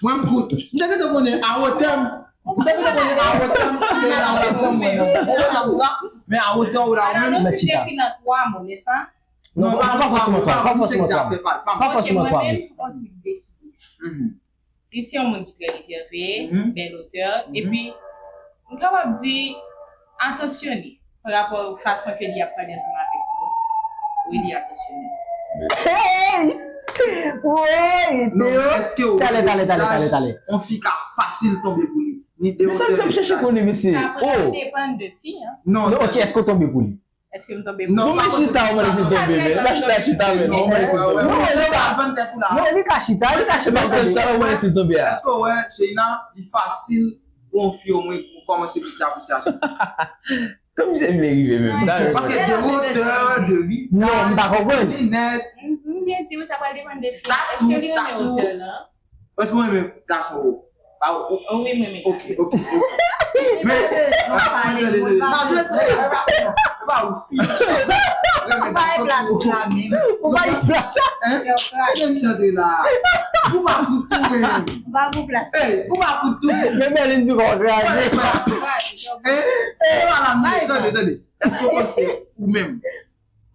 Mwen m kout. M te gentan konnen a wotè m. M te gentan konnen a wotè m. M te gentan konnen a wotè m mwen menm. Mwen menm la m la. Men a wotè w la ou menm. Alò nou te dekri nan twa mo, nèspa? Non, pa pa fòseman twa, pa fòseman twa. Pa fòseman twa. Mwen menm, on tip deside. Li se yon moun ki trè rezève, bèl otè, epi m kapab di atansyone pa rapò fason ke li ap pale ansanm avèk nou. Wi, li atansyone. Hey! Woy, Théo! Talè, talè, talè, talè, talè. Yon fi ka fasil tonbe pou li. Ni de otè. Men sa m ap chèche konnen, mesye. Sa pral depann de fi an. Non, ok, èske w tonbe pou li? Èske m tonbe pou li? Non, pa chita, ou mande si l tonbe, men. Pa chita, chita, men. Non, mande si l tonbe. Non, li ka chita, li ka chita. Pa chita, ou mande si l tonbe a. Èske w wè, Sheina, li fasil pou yon fi omwen pou kòmanse piti apresyasyon? Kòm misye vle rive menm. Paske de wotè, de vizaj, de linèt. M byen di w, sa pral depann de fi. Èske li renmen wotè lan? Èske w renmen gason wo? Ba ou. Wi, mwen menm. Ok, ok, ok. Men, non, pa pale, mwen pa bezwen. E pa ou fi. Ou pa gen plas la menm. Ou pa gen plas. Hein? Menm si antre la. Ou pa kout tou menm. Ou pa gen plas. Hey, ou pa kout tou. Men Merlin di kon kraze. Hein? E pa la, tande, tande. Èske w panse ou menm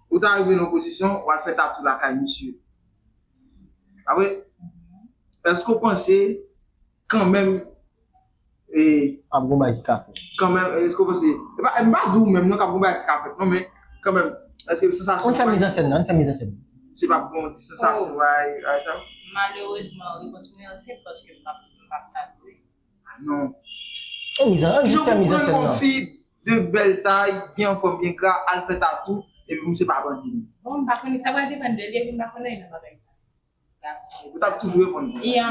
ou ta rive nan pozisyon, w al fè tatou lakay misye? Apre, èske w panse kanmenm e. Ap gon bagay ki ka fèt. Kanmenm, èske w panse. E pa, m pa di w menm non k ap gon bagay ki ka fèt non, men kanmenm, èske sansasyon. Ann fè mizansèn nan, ann fè mizansèn. Se p ap gon ti sansasyon, bagay, bagay sa? Malerezman, repons mwen an senp paske m p ap, m p ap ka dwe. Ah non. Fè mizan, ann jis fè mizansèn nan. Jan pou pran yon fi de bèl tay, byen anfòm, byen gra, al fè tatou, epi misye pa bandi nou. Bon, m pa konnen, sa pral depann de li, epi m pa konn anyen nan bagay sa. Ou t ap toujou reponn konsa.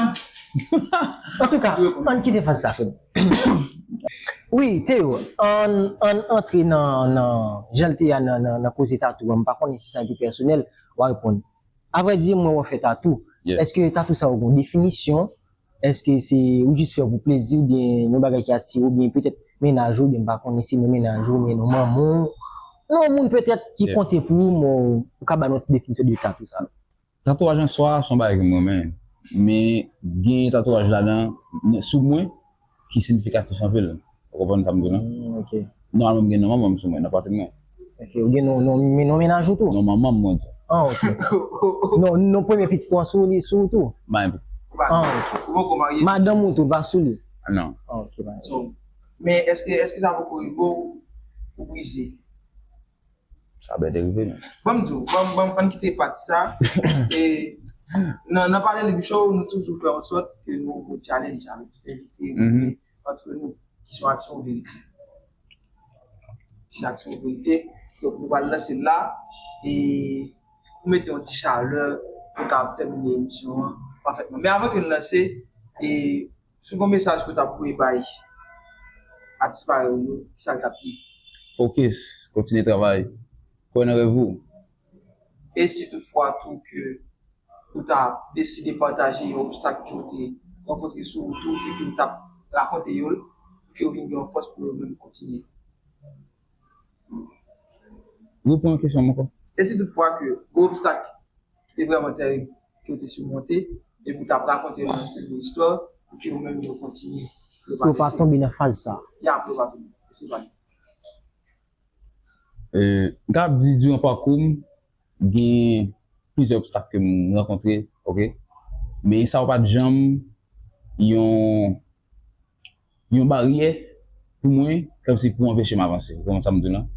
Antouka, ann kite faz sa fè m. Wi, Théo, ann, ann antre nan, nan jan l te a nan, nan, nan koze tatou an. M pa konnen si se yon pi pèsonèl, w a reponn. Avrèdi, mwen wè w fè tatou. Èske tatou sa yo gen yon definisyon? Èske se ou jis fè pou plezi oubyen yon bagay ki atire w oubyen petèt mennaj ou oubyen m pa konnen si men mennaj ou oubyen non manman w, non yon moun petèt ki konte pou ou, men ou ka ba nou yon ti definisyon de tatou sa? Tatouaj an swa se yon bagay ke m renmen, men gen tatouaj ladan sou mwen ki siyifikatif anpil. Ou konprann sa m di w lan? Nòmalman m gen non manman m sou mwen, nan pwatrin mwen. Ok, ou gen non, non, non mennaj ou tou? Non manman m mwen tou. Ah, ok. Non, non premye pitit ou an sou li, sou ou tou? M pa gen pitit. Ah, ok. Madanm ou tou va sou li? Non. Ah, ok, pa gen. So, men èske, èske sa poko rive w, ou brize? Sa bèl te rive nou. Ban m di w, ban m, ban m, ann kite pati sa. E, nan, nan pale Libi Show, nou toujou fè an sòt ke nou fè challenge avèk tout envite, antre nou, ki se yon aksyon verite. Ki se aksyon verite. Donk, nou pral lanse l la. E, pou mete yon ti chalè, pou n ka tèmine emisyon an pafètman. Men avan ke n lanse, e, Si w gen yon mesaj ke w t ap voye bay atis parèy ou yo, kisa l t ap ye? Fokis, kontinye travay, kwè nan rèv ou. E si toutfwa tou ke ou ta deside pataje yon obstak ke w te rankontre sou wout ou e ke w t ap rakonte yo l, pou ke yo vin gen yon fòs pou yo menm kontinye? Reprann kesyon m ankò. E si toutfwa ke gen obstak ki te vrèman tèrib ke w te simonte, epi w t ap rakonte yo nan stil de istwa, pou ke yo menm yo kontinye. Pou yo pa tonbe nan faz sa. Ya, pou yo pa tonbe. Se pa li. M kapab di, diran pakou m, gen plizyè obstak ke m rankontre, oke? Men sa yo pa t janm yon yon baryè pou mwen, kòmsi pou anpeche m avanse. Ou konprann sa m di w lan?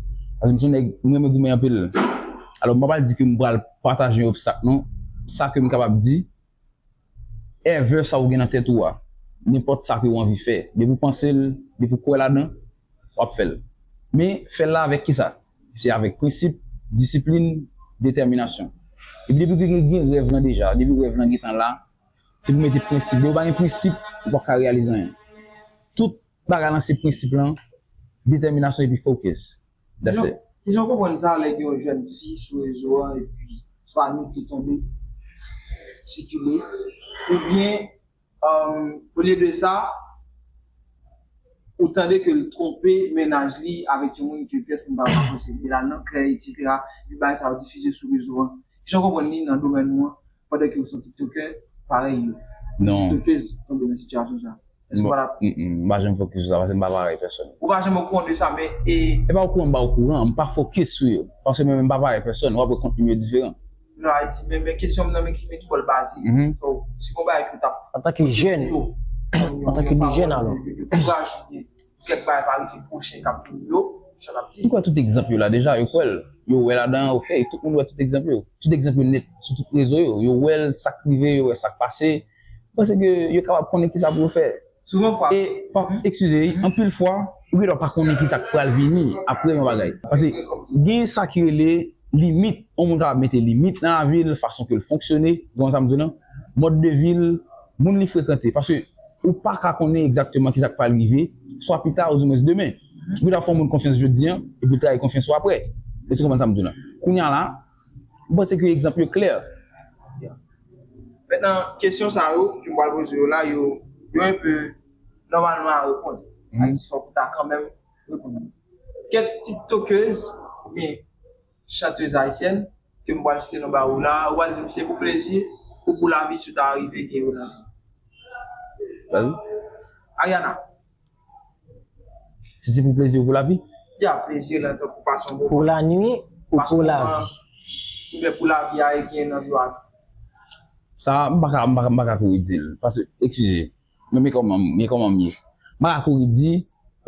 Paske m se yon nèg, m renmen goumen anpil. Alò, m pa pral di ke m pral pataje yon obstak, non. Sa ke m kapab di, ever sa ou gen nan tèt ou a, nenpòt sa ke ou anvi fè, depi ou panse l, depi ou kwè ladan, w ap fè l. Men, fè l la avèk kisa? Se avèk prensip, disiplin, detèminasyon. Epi depi ke gen, gen rèv lan deja, depi rèv lan gentan la, se pou mete prensip. Depi ou pa gen prensip, ou p ap ka reyalize anyen. Tout bagay lan se prensip lan, detèminasyon epi focus. That's it. Kijan w konprann sa lè gen yon jèn fi sou rezo a epi swa nou ki tonbe sikile, oubyen, um, olye de sa, ou tande ke l twonpe mennaj li avèk yon moun ke pyès moun pa ka panse, li al nan krèy, etsetera, epi bagay sa yo difize sou rezo a. Kijan w konprann li nan domèn ou an, pandan ke ou se yon tiktokè parèy yo? Non. Tiktokèz tonbe nan sitiyasyon sa. Èske w pa la? Mm, mm, m pa janm fokis sou sa, paske m pa parèy pèsòn. Ou pa janm okouran de sa, men, e, e pa okouran, m pa okouran, m pa fokis sou yo. Paske mwen menm m pa parèy pèsòn, w ap wè kontni m yo diferan. Non, a di, men, men kesyon m nan, men ki, men ki bò l baze. Mhm. So, si gon bagay ke w t ap antanke jèn, yo, antanke de jèn, alò, de, de kouraj, de, kèk bagay pa rive pwochen k ap vini yo, sa l ap di. M kwè tout egzanp yo la deja, yo kwè l. Yo wè ladan, ok, tout moun wè tout egzanp yo. Tout egzanp yo nèt sou tout rezo yo. Yo wè l, sa k rive, yo wè sa k pase. M panse ke yo kapab konnen kisa pou yo fè. Souvan fwa. E, pa, eskize, anpil fwa, ou gendwa pa konnen kisa k pral vini apre yon bagay. Paske gen sa ki rele limit. Yon moun kapab mete limit nan lavi l, fason ke l fonksyone, ou konprann sa m di w lan? Mòd de vi l, moun li frekante. Paske ou pa ka konnen egzakteman kisa k pral rive, swa pita oudimwens demen. Ou ta fè yon moun konfyans jodi an, epi l trayi konfyans ou apre. Èske w konprann sa m di w lan? Kounye a la, m panse ke egzanp yo klè. Mentnan, kesyon sa yo ke m pral poze yo la, yo, yo enpe nòmalman a reponn. Mhm. Sa di fòk ou ta kanmenm reponn. Kèk tiktokèz, oubyen chantèz ayisyèn ke m pral site non ba ou la, ou pral di m se pou plezi ou pou lavi si w ta rive gen relasyon? Vas-y. Ariana. Si se pou plezi ou pou lavi? Ya, plezi lan tankou pase yon moman. Pou lannuit ou pou lavi? Oubyen pou lavi a e gen nan dwa. Sa, m pa ka, m pa ka, m pa ka kouri di l. Paske, eskize, men, men kòman, men kòman m ye. M pa ka kouri di,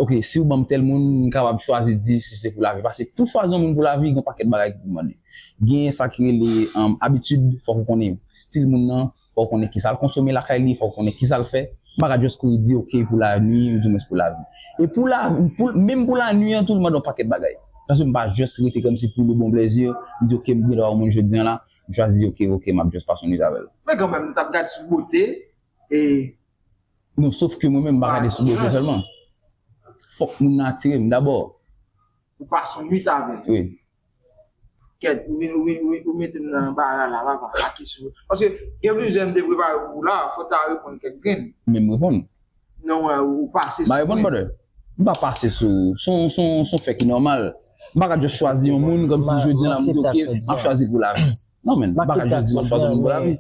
ok, si w ban m tèl moun, m kapab chwazi di si se pou lavi. Paske pou chwazi yon moun pou lavi, gen yon pakèt bagay ki pou mande. Gen sa ki rele, um, abitid, fòk ou konnen stil moun nan, fòk ou konnen kisa l konsome lakay li, fòk ou konnen kisa l fè. M pa ka just kouri di, ok, pou lannuit, oudimwens pou lavi. E pou la, pou, menm pou lannuit an tou, l mande yon pakèt bagay. Paske m pa just rete kòmsi pou le bon plaisir, m di, ok, m gen dwa yon moun jodi an la, m chwazi, ok, ok, m ap just pase yon nwit avè l. Men kanmenm, nou t ap gade sou bote, e non, sof ke mwen menm, m pa gade sou bote sèlman. Fòk moun nan atire m dabò. Ou pase yon nwit avè l. Wi. Kèt, ou vin, ou vin, ou vin, ou mete m nan anbarara la, papa, pa kesyon. Paske gen plizyè m te prepare pou ou la, fò w ta reponn kèk grenn. Men m reponn. Non, wè, ou pase sou mwen. M pa reponn, brother. M pa pase sou, sou, sou, sou fè ki nòmal. M pa ka just chwazi yon moun kòmsi jodi an la, m di, ok, m ap chwazi pou lavi. Non, men, m pa ka just di m ap chwazi yon moun pou lavi.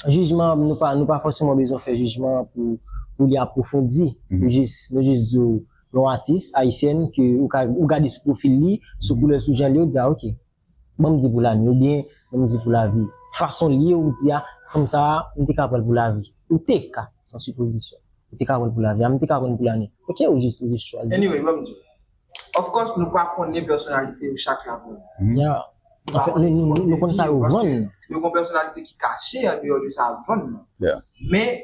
Jijman, nou pa, nou pa fòseman bezwen fè jijman pou, pou li apwofondi. Nou jis, nou jis di w, yon atis ayisyèn ke ou ka, ou gade sou pwofil li, sou koulè, sou jan li, ou di, a, ok, ban m di pou lannuit, oubyen ban m di pou lavi. Fason l ye, ou di, a, fanm sa a, m te ka pran l pou lavi. Ou te ka, se yon sipozisyon. Ou te ka pran l pou lavi, a, m te ka pran l pou lannuit. Ok, ou jis, ou jis chwazi. Anyway, ban m di w. Of course, nou pa konnen pèsonalite yo chak la vrèman. Yeah. Anfèt, nou, nou, nou, nou konn sa yo vann. Yo gon pèsonalite ki kache andeyò de sa yo vann nan. Yeah. Men,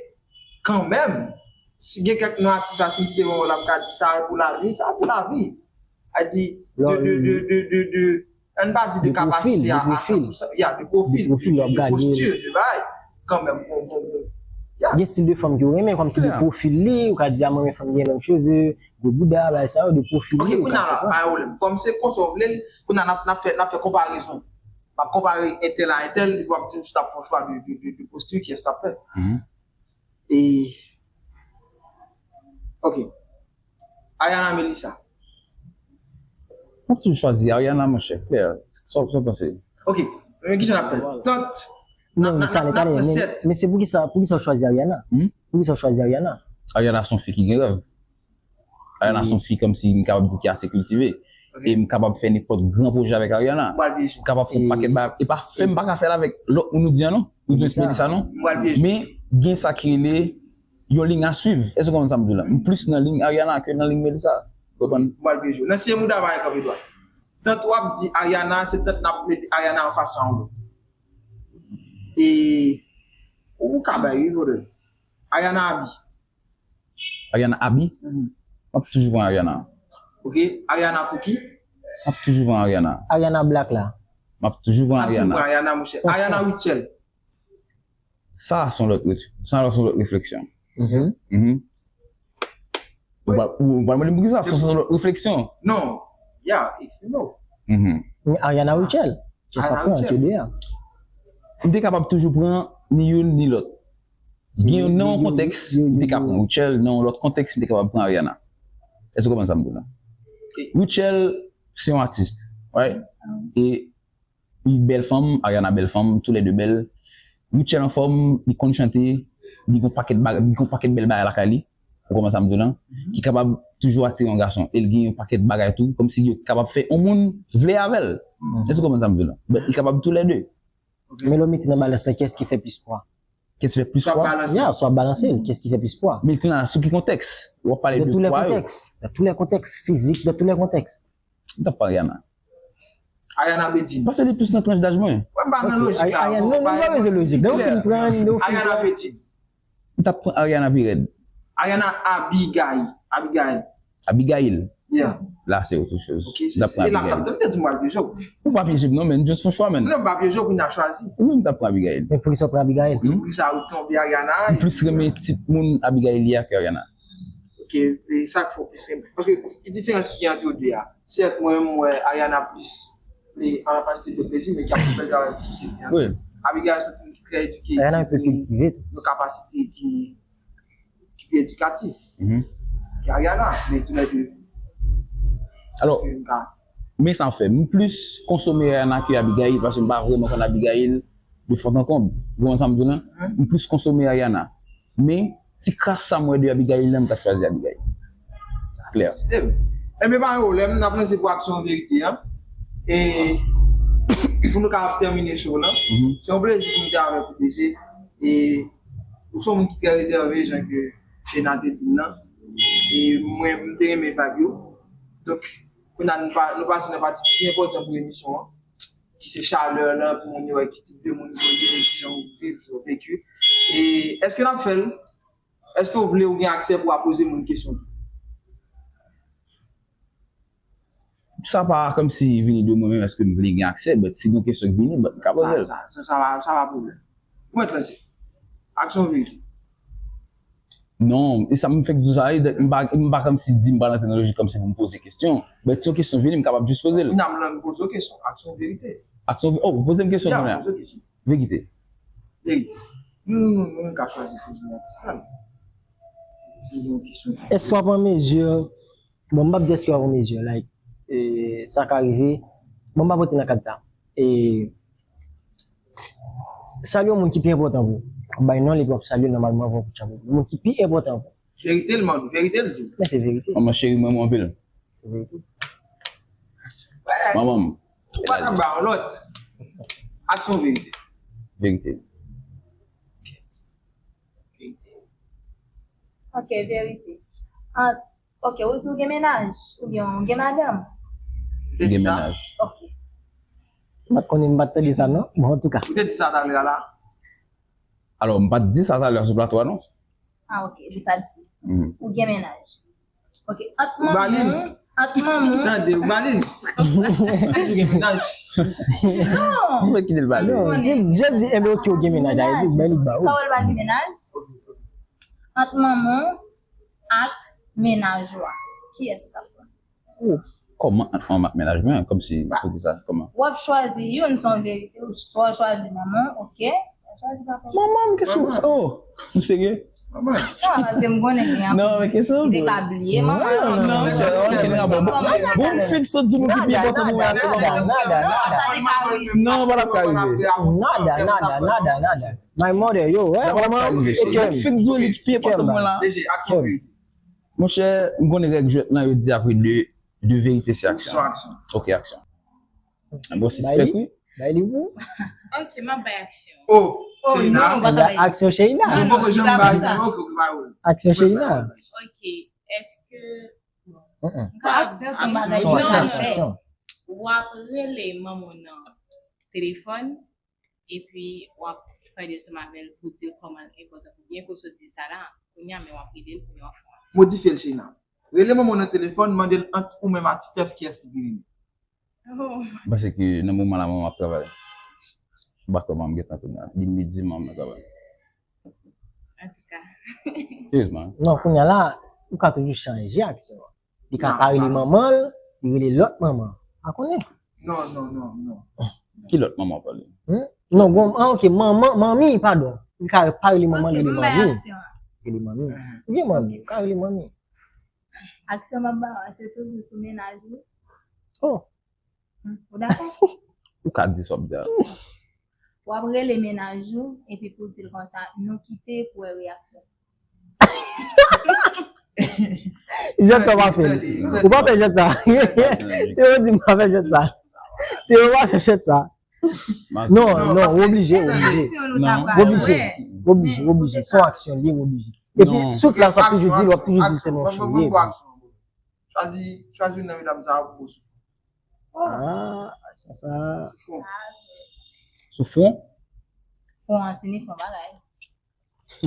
kanmenm, si gen kèk nan atis la, si m site yon wòl, m ka di sa pou lavi, sa pou lavi. A di, de, de, de, de, de, de, ann pa di de kapasite a, a san pou san, ya, de pwofil, de pwofil, de, de posti, de bagay. Kanmenm, bon, bon, bon. Ya. Gen stil de fanm ke w renmen, kòmsi de pwofil li, ou ka di, a, mwen renmen fanm ki gen long cheve, gwo bouda, bagay sa yo, de pwofil li, ou ka konprann. Ok, kounye a la, pa gen pwoblèm. Kòm se konsa w vle l, kounye a n ap, n ap fè, n ap fè konparezon. M ap konpare entèl a entèl, epi w ap di m si w t ap fè yon chwa de, de, de, de posti, kiyès w t ap fè? E, ok. Ariana, Melissa. M ap toujou chwazi Ariana, monchè. Claire, sa, sa w panse? Ok. Men kijan n ap fè? Tant. Non, talè, talè. Men, men se poukisa, poukisa w chwazi Ariana? Hmm? Poukisa w chwazi Ariana? Ariana se yon fi ki gen rèv. Ariana se yon fi kòmsi m kapab di ki ase kiltive. Ok. E m kapab fè nenpòt gran pwojè avèk Ariana. M pral byen sou. M kapab fè yon pakèt bagay. E pa fè m pa ka fè l avèk lòt moun ou di an non. Ou di Melissa non. M pral byen sou. Men gen sa ki rele yon liy a swiv. Èske w konprann sa m di w la? M plis nan liy Ariana ke nan liy Melissa. Konprann? M pral byen sou. Nan siye mouda pa gen kanpe dwat. tant w ap di Ariana, se tant n ap mete Ariana anfas a yon lòt. E ou ka bay, wi, brother. Ariana Abi. Ariana Abi, Mhm. m ap toujou pran Ariana. Ok, Ariana Cookie. M ap toujou pran Ariana. Ariana Black la. M ap toujou pran Ap toujou pran Ariana. Ariana, monchè. Ariana Rutshelle. Sa se yon lòt, sa se yon lòt refleksyon. Mhm. Mhm. Ou pa ou pa mande m poukisa, sa se yon lòt refleksyon. Non, ya, eksprime w. Mhm. Men Ariana Rutshelle. Kisa Ariana pran Rutshelle. T D A? M te kapab toujou pran ni youn ni lòt. Gen yon nan yon kontèks, m te ka pran Rutshelle, nan yon lòt kontèks, m te kapab pran Ariana. Èske w konprann sa m di w la? Rutshelle, se yon atis, right? E li bèl fanm, Ariana bèl fanm, toulède bèl. Rutshelle anfòm, li konn chante, li gon pakèt bagay, li gon pakèt bèl bagay lakay li. Ou konprann sa m di w la? Ki kapab toujou atire yon gason. E l gen yon pakèt bagay tou, kòmsi yo kapab fè yon moun vle avè l. Èske w konprann sa m di w la? But li kapab toulède. Men lè w mete nan balans la, kiyès ki fè plis pwa? Kiyès ki fè plis Sa pwa? balanse. Ya, swa balanse l, kiyès ki fè plis pwa? Men la, sou ki kontèks? W ap pale Dans de tous les pwa yo. Contextes. Dans tous les contextes, physique, dans tous les contextes. M t ap pran Ariana. Ariana Bedjine. Paske li plis nan tranch daj mwen. Mwen m pa nan lojik la. Ariana, Bon, non, nou pa bezwen lojik. Lè w fin pran, lè w fin Ariana pran. Bedjine. M t ap pran Ariana pi rèd. Ariana Abigail. Abigail. Abigail. Yeah. La, se otre choz. Ok, M t ap pran e la m t ap Abigail. tande di m pral pyeje w. Ou pa pyeje m non, men just yon chwa, men. Non, m pa pyeje w, pou n a chwazi. Wi, m t ap pran Abigail. Men poukisa w pran Abigail? Poukisa ou tonbe Ariana? M plis renmen tip moun Abigail li a ke Ariana. Ok, e sa k fè w plis renmen. Paske ki diferans ki gen ant yo de a? Sèt, mwen menm, m wè Ariana plis e, an, an stil de plezi, men ki ap fè plezi avèk sosyete an. Wi. Abigail se yon moun ki trè edike, Ariana ki pi kiltive tou. Yon kapasite ki, ki pi edikatif Mhm. ke Ariana, men toulède. Alò, Paske m ka men sa fè, m plis konsome Ariana ke Abigail, paske m pa vrèman konn Abigail de fond en comble. Ou konprann sa m di w la? M plis konsome Ariana. Men, ti kras sa m wè de Abigail la, m t ap chwazi Abigail. Sa klè. Enben, pa gen pwoblèm, n ap lanse pou aksyon verite an. E pou nou kapab tèmine show lan, Mhm. se yon plezi pou m te avèk ou, P G. E ou se yon moun ki trè rezève, jan ke Shayna te di l lan. E mwen, m te renmen vibe yo. Donk, kounye a, nou pa, nou pase nan pati ki pi enpòtan pou emisyon an, ki se chalè lan, pou moun yo wè ki tip de moun yo ye, ki jan ou viv, ou veki. E èske n ap fè l? Èske w vle ou gen aksè pou w a poze moun kesyon tou? Sa pa kòmsi vini de mwen menm, èske m vle gen aksè, but si gen kesyon ki vini, but m ka poze l. Sa, sa, sa, sa pa, sa pa pwoblèm. Ou mèt lanse. Aksyon verite. Non, e sa m fèk di w sa, e, m pa, m pa kòmsi di m pa rantre nan lojik kòmsi pou m poze kesyon. But si yon kesyon vini, m kapab jis poze l. Kounye a m lan m poze w kesyon. Aksyon verite. Aksyon, oh, poze m kesyon Ya, kounye a. Poze kesyon. Verite. Verite. Nou, nou, nou ka chwazi poze atis la. Se yon kesyon ki Èske w ap an mezi, bon, m p ap di èske w ap an mezi, like, e, sa ka rive, bon, m p ap rantre nan kad sa. E, salye yon moun ki pi enpòtan pou ou. W ap bay non l epi w ap salye l nòmalman avan w kout chapo. Yon moun ki pi enpòtan pou ou. Verite l, man, verite l di. Men se verite. Manman cheri, mwen, mwen anpil. Se verite. Wè, Manman m. Ou pa ka ba yon lòt. Aksyon verite. Verite. Verite. Ok, verite. Ant, ok, ou di ou gen mennaj, oubyen ou gen madanm? Te Gen di sa? Mennaj. Ok. M pa t konnen, m pa t tande sa, non? Bon, antouka. Ou te di sa talè a la? Alò, m pa t di sa talè a sou plato a, non? Ah, ok, li pa t di. Mhm. Ou gen mennaj. Ok, ant Ou ba li? Manman, ant Manman. Tande, ou ba li? Ou gen mennaj? Non! Mwen kite l pale. Non, je, je di, enben, ok, ou gen mennaj, a di, ben, li ba ou. Pawòl pa gen mennaj. Ant Manman ak mennaj ou a. Kiyès ou t ap pran? Kòman ant manman ak mennaj mwen? Kòmsi, pou di sa, kòman? W ap chwazi youn, se yon verite, ou swa w chwazi Manman, ok. Swa w chwazi papa. Manman, m kesyon sa, oh, ou serye? Manman. Non, paske m konnen gen yon Non, men kesyon. Ki te ka bliye manman. Non, non, non, non, non, non. Bon, m fiks sot di moun ki pi enpòtan pou mwen a se manman. Nada, nada, Non, sa te ka rive. Non, pa t ap ka rive. Nada, nada, nada, nada. My mother, yo, wè, Sa pa t ap ka manman, rive. e kè m. M fiks di w li ki pi enpòtan pou mwen la. P G, aksyon verite. Monchè, m konnen règ jwèt lan, yo di apre de, de verite se Sou aksyon. Aksyon. Ok, aksyon. Bon, sispèk, wi. Bay li pou. Ok, m ap bay aksyon. Oh, Oh, Shayna. Non, pa bay. Aksyon Shayna. Mwen poko janm bay, ok, ok, bay ou. Aksyon Shayna. Ok, èske Mm-mm. Aksyon se yon bagay Aksyon, ki aksyon, nan fè. Aksyon. W ap rele manman w nan telefòn, epi w ap pale ansanm avè l pou di l kòman l enpòtan pou byen ke w sot di sa la. Kounye a, men w ap rele l, kounye a w ap fè yon aksyon. Modifye l, Sheina. Rele manman w nan telefòn, mande l ant ou menm ak Titeuf kiyès li pi renmen. Oh. M panse ke nan moman la, manman ap travay. M pa kwè manman m gentan kounye a. Li midi, manman m nan travay. Antouka. Seryezman. Non, kounye a la, ou ka toujou chanje aksyon an. Li ka pa rele manman l, li rele lòt manman. Pa konnen. Non, non, non, non. Ki lòt manman w pale? Hmm? Non, bon, ah, ok, manman, manmi, padon. Li ka pa rele manman, li rele manmi. Rele manmi. Ou gen manmi, ou ka rele manmi. Aksyon m ap ba w, se toujou sou mennaj ou. Oh. Hmm, ou dakò? Ou ka di sa w ap di a. W ap rele mennaj ou, epi pou w di l konsa, nou kite pou wè reyaksyon. Jwèt sa w pa fè l. Ou pa fè jwèt sa. Te yo di m pa fè jwèt sa. Te yo pa fè jwèt sa. Non, non, w oblije, w oblije. W oblije, w oblije, w oblije. Se yon aksyon li ye, w oblije. Epi, sou plan, w ap toujou di l, w ap toujou di se non chou ye. Chwazi, chwazi youn nan medam sa yo pou w sou fwon. Ah, sa, sa. Sou fwon. Sou fwon? Fwon an, se ni fwon bagay.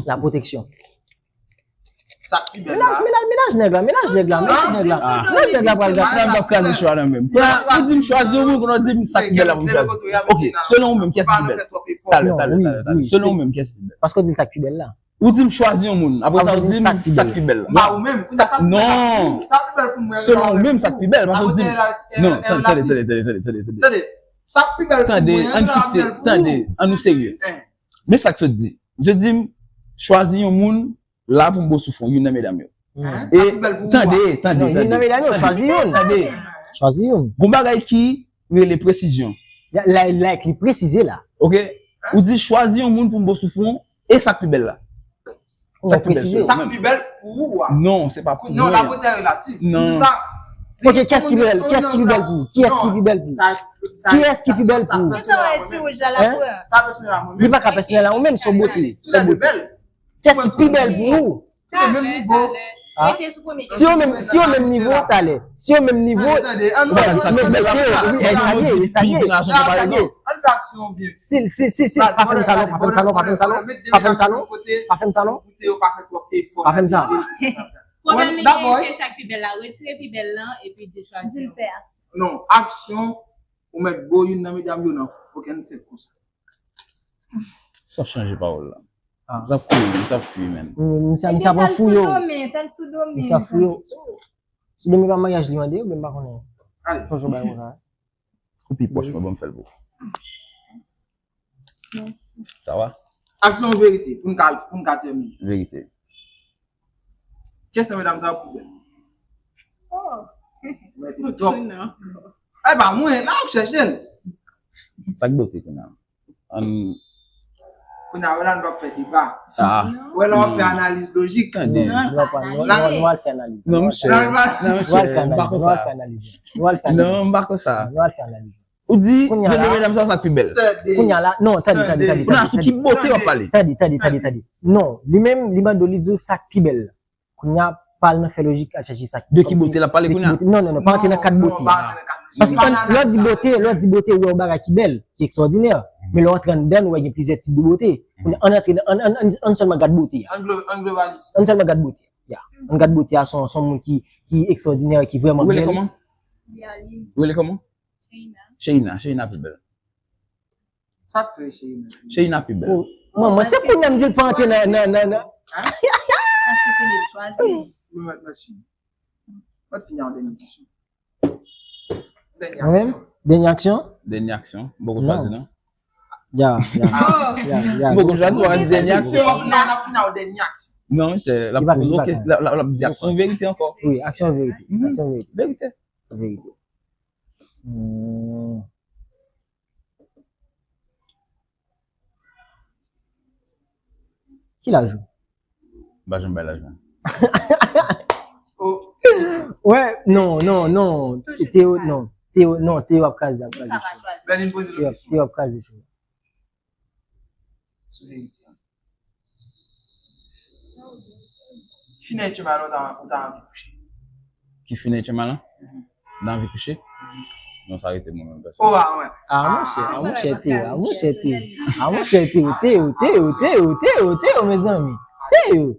La pwoteksyon. Sa k pi bèl la. Mennaj, mennaj, mennaj nèg la, mennaj nèg la, mennaj nèg la. Mennaj nèg la pral gate. Mennaj ap kraze cho a nan menm. Ou di m chwazi yon moun, kounye a w di m sa k pi bèl la pou m chwazi. Ok, selon ou menm, kiyès ki pi bèl? Talè, talè, talè, talè. Selon ou menm, kiyès ki pi bèl? Paske w di l sa k pi bèl la. Ou di m chwazi yon moun, apre sa ou di m sa k pi bèl la. Ba ou menm, kounye a sa k pi bèl la pou ou. Non. Sa k pi bèl pou mwen. Selon ou menm, sa k pi bèl, paske ou di m. Non, tande, tande, tande, tande, tande. Tande, sa k pi bèl pou mwen, an nou fikse, tande, an nou serye. Men sa k sot di. Misye di m, chwazi yon moun la pou m bo sou fwon, youn nan medam yo. E tande, tande, tande. Youn nan medam yo, chwazi youn. Tande. Chwazi youn. Gon bagay ki rele presizyon. Like, li presize la. Ok? Ou di chwazi yon moun pou m bo sou fwon, e sa k pi bèl la. Sa k pi bèl. Sa k pi bèl pou ou a. Non, se pa pou mwen. Non, la beauté relative. Non. Di sa. Ok, kiyès ki pi bèl? Kiyès ki pi bèl pou ou? Kiyès ki pi bèl pou ou? Kiyès ki pi bèl pou ou? Sa pèsonèl a mwen menm. Sa pèsonèl a mwen menm. Li pa ka pèsonèl a ou menm, se yon bote. Se yon bote. Kiyès ki pi bèl pou ou? Talè, talè. Rete sou premye kesyon. Si yo menm, si yo menm nivo, talè. Si yo menm nivo, tande, tande, an nou, mete, mete, wi, e sa ye, e sa ye. An fè aksyon byen. Si, si, si, si, pa fè m sa non, pa fè m sa non, pa fè m sa non, pa fè m sa non, pa fè m sa non, pa fè m sa non. Pa fè m sa. Pwoblèm li gen, se sa k pi bèl la, retire pi bèl lan, epi di chwazi. Di l fè aksyon. Non, aksyon, ou mèt bo youn nan medam yo nan fwon. Ok, n se konsa. Sa chanje pawòl la. Ah. Misye ap kouri, misye ap fimen. Misye, misye ap fouye w. Misye ap fouye w. Sou domen pa maryaj li mande, oubyen m pa konnen. Fò jwe bay konsa. Ou pi pwòch mwen, ban m fè l pou ou. Mèsi. Sa va? Aksyon verite, pou n ka, pou n ka tèmine. Verite. Kiyès nan medam sa yo pi bèl? Oh. Mèt twòp. Non. E pa mwen, la w ap chèche l. Sa k bote kounye a? Ann. Kounye a, wè la nou p ap fè deba. Ah. Wè la w ap fè analiz lojik. Tande. Non, nou al fè analiz. Non, monchè. Non, monchè, m pa konsa. Nou al fè analiz. Nou al fè analiz. Non, m pa konsa. Nou al fè analiz. Ou di, kounye a la, medam sa, sa k pi bèl. Kounye a la, non, tande, tande, tande. Kounye a, sou ki bote w ap pale? Tande, tande, tande, tande. Non, li menm, li mande w, li di w sa k pi bèl. Kounye a, pa al nan fè lojik, al chèche sa k... De ki bote l ap pale kounye a? Non, non, non, pa antre nan kad bote. Paske lè w di bote, lè w di bote, ou wè yon bagay ki bèl, ki ekstwòdinè. Men lè w antre anndan l, ou wè gen plizyè tip de bote. Kounye a, ann antre nan, ann, ann, ann, ann sèlman gad bote a. Ann glo-, ann globalize. Ann sèlman gad bote a. Ya. Ann gad bote a, se yon, se yon moun ki, ki ekstwòdinè, ki vrèman bèl. Ou rele kòman? Ou rele kòman? Sheina. Sheina, Sheina pi bèl. Sa k fè Sheina? Sheina pi bèl. Oh, manman, se kounye a m di l pa antre nan, nan, nan, nan. Paske se li l chwazi. Mwen mèt, mèt fini. Mèt fini an dènye kesyon. Dènye aksyon. Dènye aksyon? Dènye aksyon. M poko chwazi non. Ya, ya. Ya, ya. M poko chwazi, w ap di dènye aksyon. Non, n ap fini an dènye aksyon. Non, monchè, l ap poze w kesyon, l ap, l ap, l ap di aksyon verite ankò. Wi, aksyon verite. Aksyon verite. Verite. Verite. Hmm. Ki laj ou? M pa janm bay laj mwen. Wè, non, non, non. Teo, non. Teo, non, Teo ap kraze, ap kraze cho. Teo ap, Teo ap kraze cho. Sou verite a. Ki fè w te mal, ou ta, ou ta anvi kouche? Ki fè w te mal? Mhm. Ou ta anvi kouche? Mhm. Non, sa rete mwen menm pèsonèl. Oh, ah, ouais. Ah, monchè, ah, monchè, Théo, ah, monchè, Théo. Ah, monchè, Théo, Théo, Théo, mezanmi. Théo.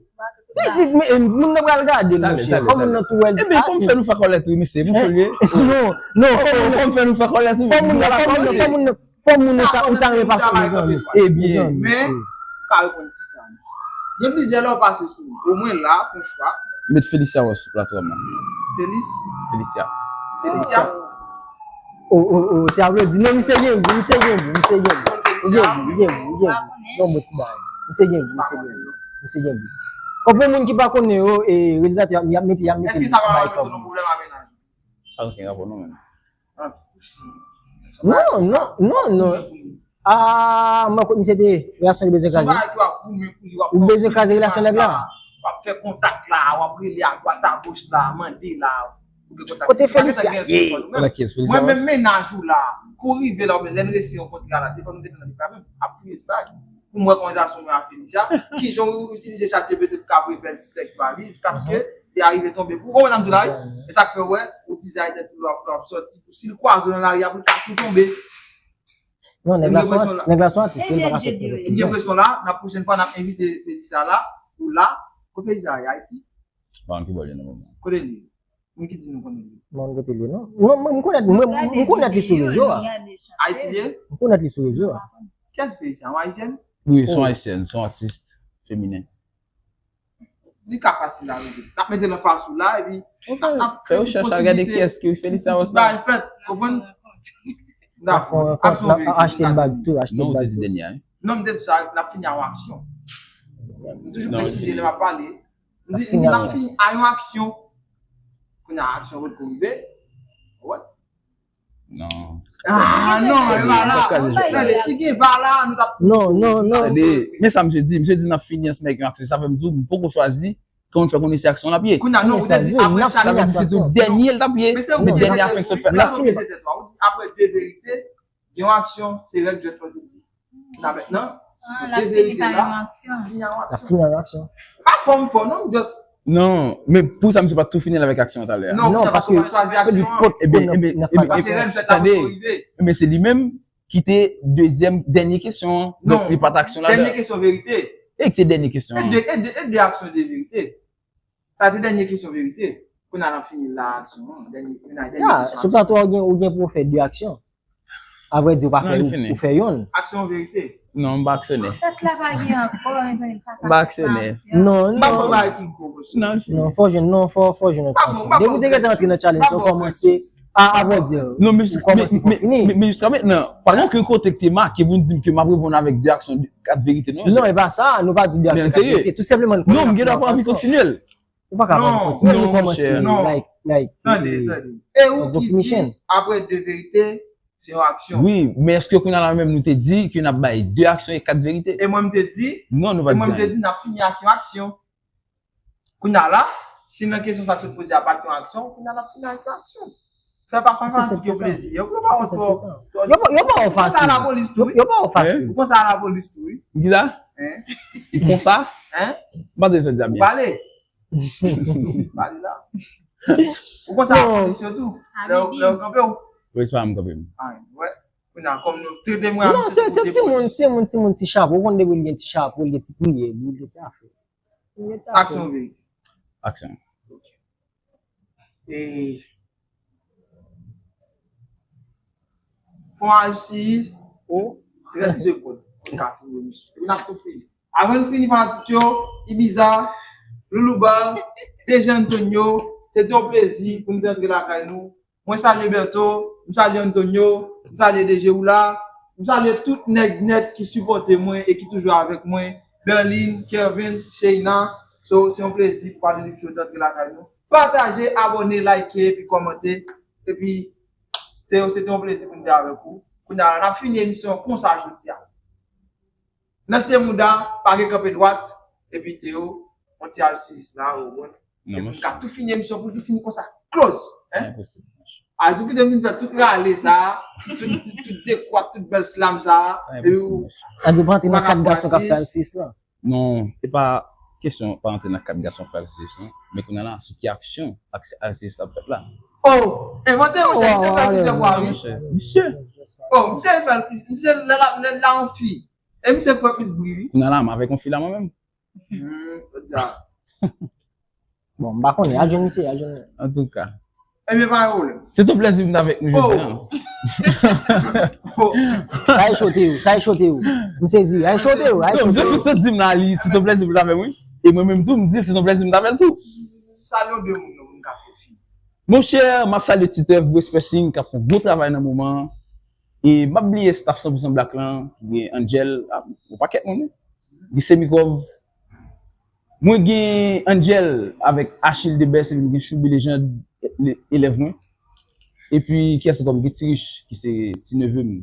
Moun nan pral gade l, monchè. Fò moun nan tou wè l. Ebyen, fò m fè nou fè kòlèt, wi, mesye. Monchè, non, non, fò moun nan fè nou fè kòlèt, wi. Fò moun nan, fò moun nan, fò moun nan, fò moun nan ta, ou ta renmen pase, mezanmi. Ebyen. Men, ou ka reponn ti sa. Gen plizyè lè w pase sou mwen. Omwen la, fè yon chwa. Met Felicia Ross sou platfòm nan. Felis? Felicia. Felicia. O, o, o, se aplodi. Non, misye gen gou, misye gen gou, misye gen gou. Ou gen gou, ou gen gou, ou gen gou. Non, bon ti bagay. Misye gen gou, misye gen gou. Misye gen gou. Kòm pou moun ki pa konnen yo, e, reyalizatè y ap, y ap mete, y ap mete bay kòb. Èske sa pa mete nou pwoblèm a mennaj ou? Pa gen rapò non, menm. Non, non, non, non. Ah, mwen kwè misye te relasyon li bezwen kraze. Ou bezwen kraze relasyon nèg la. W ap fè kontak la, w ap rele a dwat a goch la, mande la. Kote Felicia? Mwen menm mennaj ou la, kou rive la, oubyen lè n resi rankontre a la, telefòn ou gentan nan li pa menm, ap fouye ti bagay. Pou m wè konvèsasyon mwen ak Felicia, kijan ou itilize ChatGPT pou ka voye bèl ti tèks ba li, jiskaske li arive tonbe. Ou konprann sa m di w la, wi? E sa k fè w wè, ou dizay tèt ou lè w ap, lè w ap sòti, pou si l kwaze w nan lari a, pou l ka tou tonbe. Non, nèg la se yon atis, nèg la se yon atis, li pa ka sòti. M gen enpresyon la, nan pwochèn fwa, n ap envite Felicia la, ou la, kote Felicia ye, Ayiti? Pa konn ki bò l ye nan moman. Kote l ye? Moun ki di nou konnen li. Mwen kote li, non? Mwen, mwen, m konnen, mwen, m konnen li sou rezo a. Ayiti li ye? M konnen li sou rezo a. Kiyès Felicia? Yon ayisyèn? Wi, se yon ayisyèn, se yon atis feminen. Li ka fasil arive. N ap mete l anfas ou la, epi n ap, n ap kreye tout posibilite. Fè rechèch la, gade kiyès ki Felicia Ross la. Tout bagay fèt, konprann? Dakò. Aksyon verite. Achte bag tou, achte bag tou. Non, m te di dènye a, wi. Non, m te di sa, n ap fini a yon aksyon. M toujou presize lè m ap pale. M di, m di n ap fini a yon aksyon. Kounye a aksyon potko rive. Wè. Non. Ah, non, e pa la. Tande, si gen va la, nou t ap... Non, non, non. Tande, men sa misye di, misye di n ap fini ansanm avèk yon aksyon. Sa fè m di w, m poko chwazi, kòman fè konnen se aksyon l ap ye. Kounye a, non, ou te di, apre chak aksyon. Sa vle di se tou dènye l t ap ye, men dènye aksyon sot fèt la. Ou di, apre de verite, gen yon aksyon, se règ jwèt la te di. Kounye a mentnan, si w de verite la, fini a yon aksyon. Fini a yon aksyon. Pa fò m fò, non, m just... Non, men pou sa, misye pa tou fini avèk aksyon an talè a. Non, paske w pa chwazi aksyon an. Ebyen, ebyen, paske règ jwèt la poko rive. Ebyen, se li menm ki te dezyèm, dènye kesyon an. Donk, li pa t aksyon ladan. Dènye kesyon verite. E ki te dènye kesyon an? E de, e de, e de aksyon de verite. Sa te dènye kesyon verite. Kounye a n ap fini la aksyon an. Dènye, kounye a dènye kesyon aksyon. Sou plato a, ou gen, ou gen pou w fè de aksyon. Avrèdi, ou pa fè, ou fè yonn. Aksyon verite. Non, m pa aksyonè. Tèt la pa gen ankò, mezanmi, m pa ka fè aksyon. M pa aksyonè. Non, non. M pa pran bagay ki gwo, monchè. Non, l fini. Non, fò jwenn, non, fò, fò jwenn yon ti aksyon. Depi w te gentan antre nan challenge, ou kòmanse, a, avrèdi, ou kòmanse, fò fini. Men, men, men, men jiska mentnan, pa gen okenn kote ki te make pou n di m ke m ap reponn avèk de aksyon, de, kat verite, non, mesye. Non, e pa sa, nou pa di de aksyon, kat verite. Tou senpleman, nou konnen n ap fè yon aksyon. Non, m gen dwa pa anvi kontinye l. Ou pa ka pa kontinye, nou kòmanse, like, like, tande, tande. E ou ki di, apre de verite, se yon aksyon. Wi, men èske kounye a la menm nou te di ke n ap bay de aksyon e kat verite? E mwen m te di, non, nou pa t di anyen. E mwen m te di n ap fini ak yon aksyon. Kounye a la, si nan kesyon sa k sot poze a pa t yon aksyon, kounye a n ap fini ak yon aksyon. Fè pa fanmatik yo plezi. Yo pran pawòl twò, twò. Yo pa, yo pa wè w fasil. Yo pa wè w fasil. Ou konsa a lapolis tou, wi. Kisa? Hein? Ou konsa? Hein? M pa tande sa w di a byen. Ou pale. Pale la. Ou konsa a lapolis yo tou. Lè yo, lè yo kanpe w. Polis pa janm kanpe m. Ah, wè. Kounye a, kòm nou trete mwen a misye tankou de polis. Non, se, se timoun, timoun, timoun ti chapo. Ou konn depi l gen ti chapo, l gen ti priyè, li gen ti afè. Aksyon verite. Aksyon. Ok. E fon alsiyis, trèt segonn. N ka fini emisyon. Epi n ap tou fini. Avan n fini, fanatik yo, Ibiza, Loulouba, D J Antonio, se te yon plezi pou n te antre lakay nou. Mwen salye Berto, m salye Antonio, m salye D J Oula, m salye tout nèg nèt ki sipòte mwen e ki toujou avèk mwen. Berlin, Kervens, Sheina, so, se yon plezi pou Pale Lib Show te antre lakay nou. Pataje, abòne, like, epi kòmante. Epi, Théo, se te yon plezi pou m te avèk ou. Kounye a la, n ap fini emisyon an konsa jodi a. Nan Sye Mouda, pa gen kanpe dwat, epi Théo, yon ti alsiyis la, ou konn. Epi m ka tou fini emisyon pou l tou fini konsa. Close! Hein? Enposib, monchè. A di w kite m vin fè tout rale sa, tout, tout, tout dekwat, tout bèl slam sa, epi ou... A di w pa antre nan kat gason k ap fè alsiyis la? Non, se pa kesyon pa antre nan kat gason fè alsiyis, non. Men kounye a la, sou ki aksyon alsiyis la ap fèt la? Oh, envante, monchè, misye fè l plizyè fwa, wi. Misye. Oh, misye fè, misye lè la, lè la an fi. E misye k fè plis bri, wi. Kounya la, m avèk yon fi la mwen menm. Hmm, jodi a. Bon, m pa konnen, al jwenn misye, al jwenn. Antouka. Ebyen, pa gen pwoblèm. Se ton plèzi pou m t avèk nou jodi a. Oh. Sa e chote yo, sa e chote yo. M sezi, a e chote yo, a e Non, chote je yo. fik sa di m la, li, se ton plèzi pou l t avè m, wi. E mwen menm tou, m di, se ton plèzi pou m t avè l tou. Sa nou de moun, nou, moun ka fè fi. Monchè, m ap salye Titev West Pressing k ap fè yon gwo travay nan moman an. E m ap bliye staff san pou san Black lan, ki gen Angel, ah, yon pakèt moun, wi. Gen Semikov. Mwen gen Angel avèk Achille Debès, epi m gen Choubi Legend, le- elèv mwen. Epi, kiyès ankò? M gen Ti Rich, ki se ti neve m.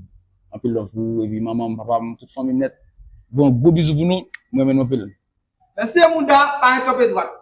Anpil love pou ou, epi manman m, papa m, tout fanmi m nèt. Voye yon gwo bizou pou nou, mwen renmen nou anpil. Mesye Mouda pa gen kanpe dwat.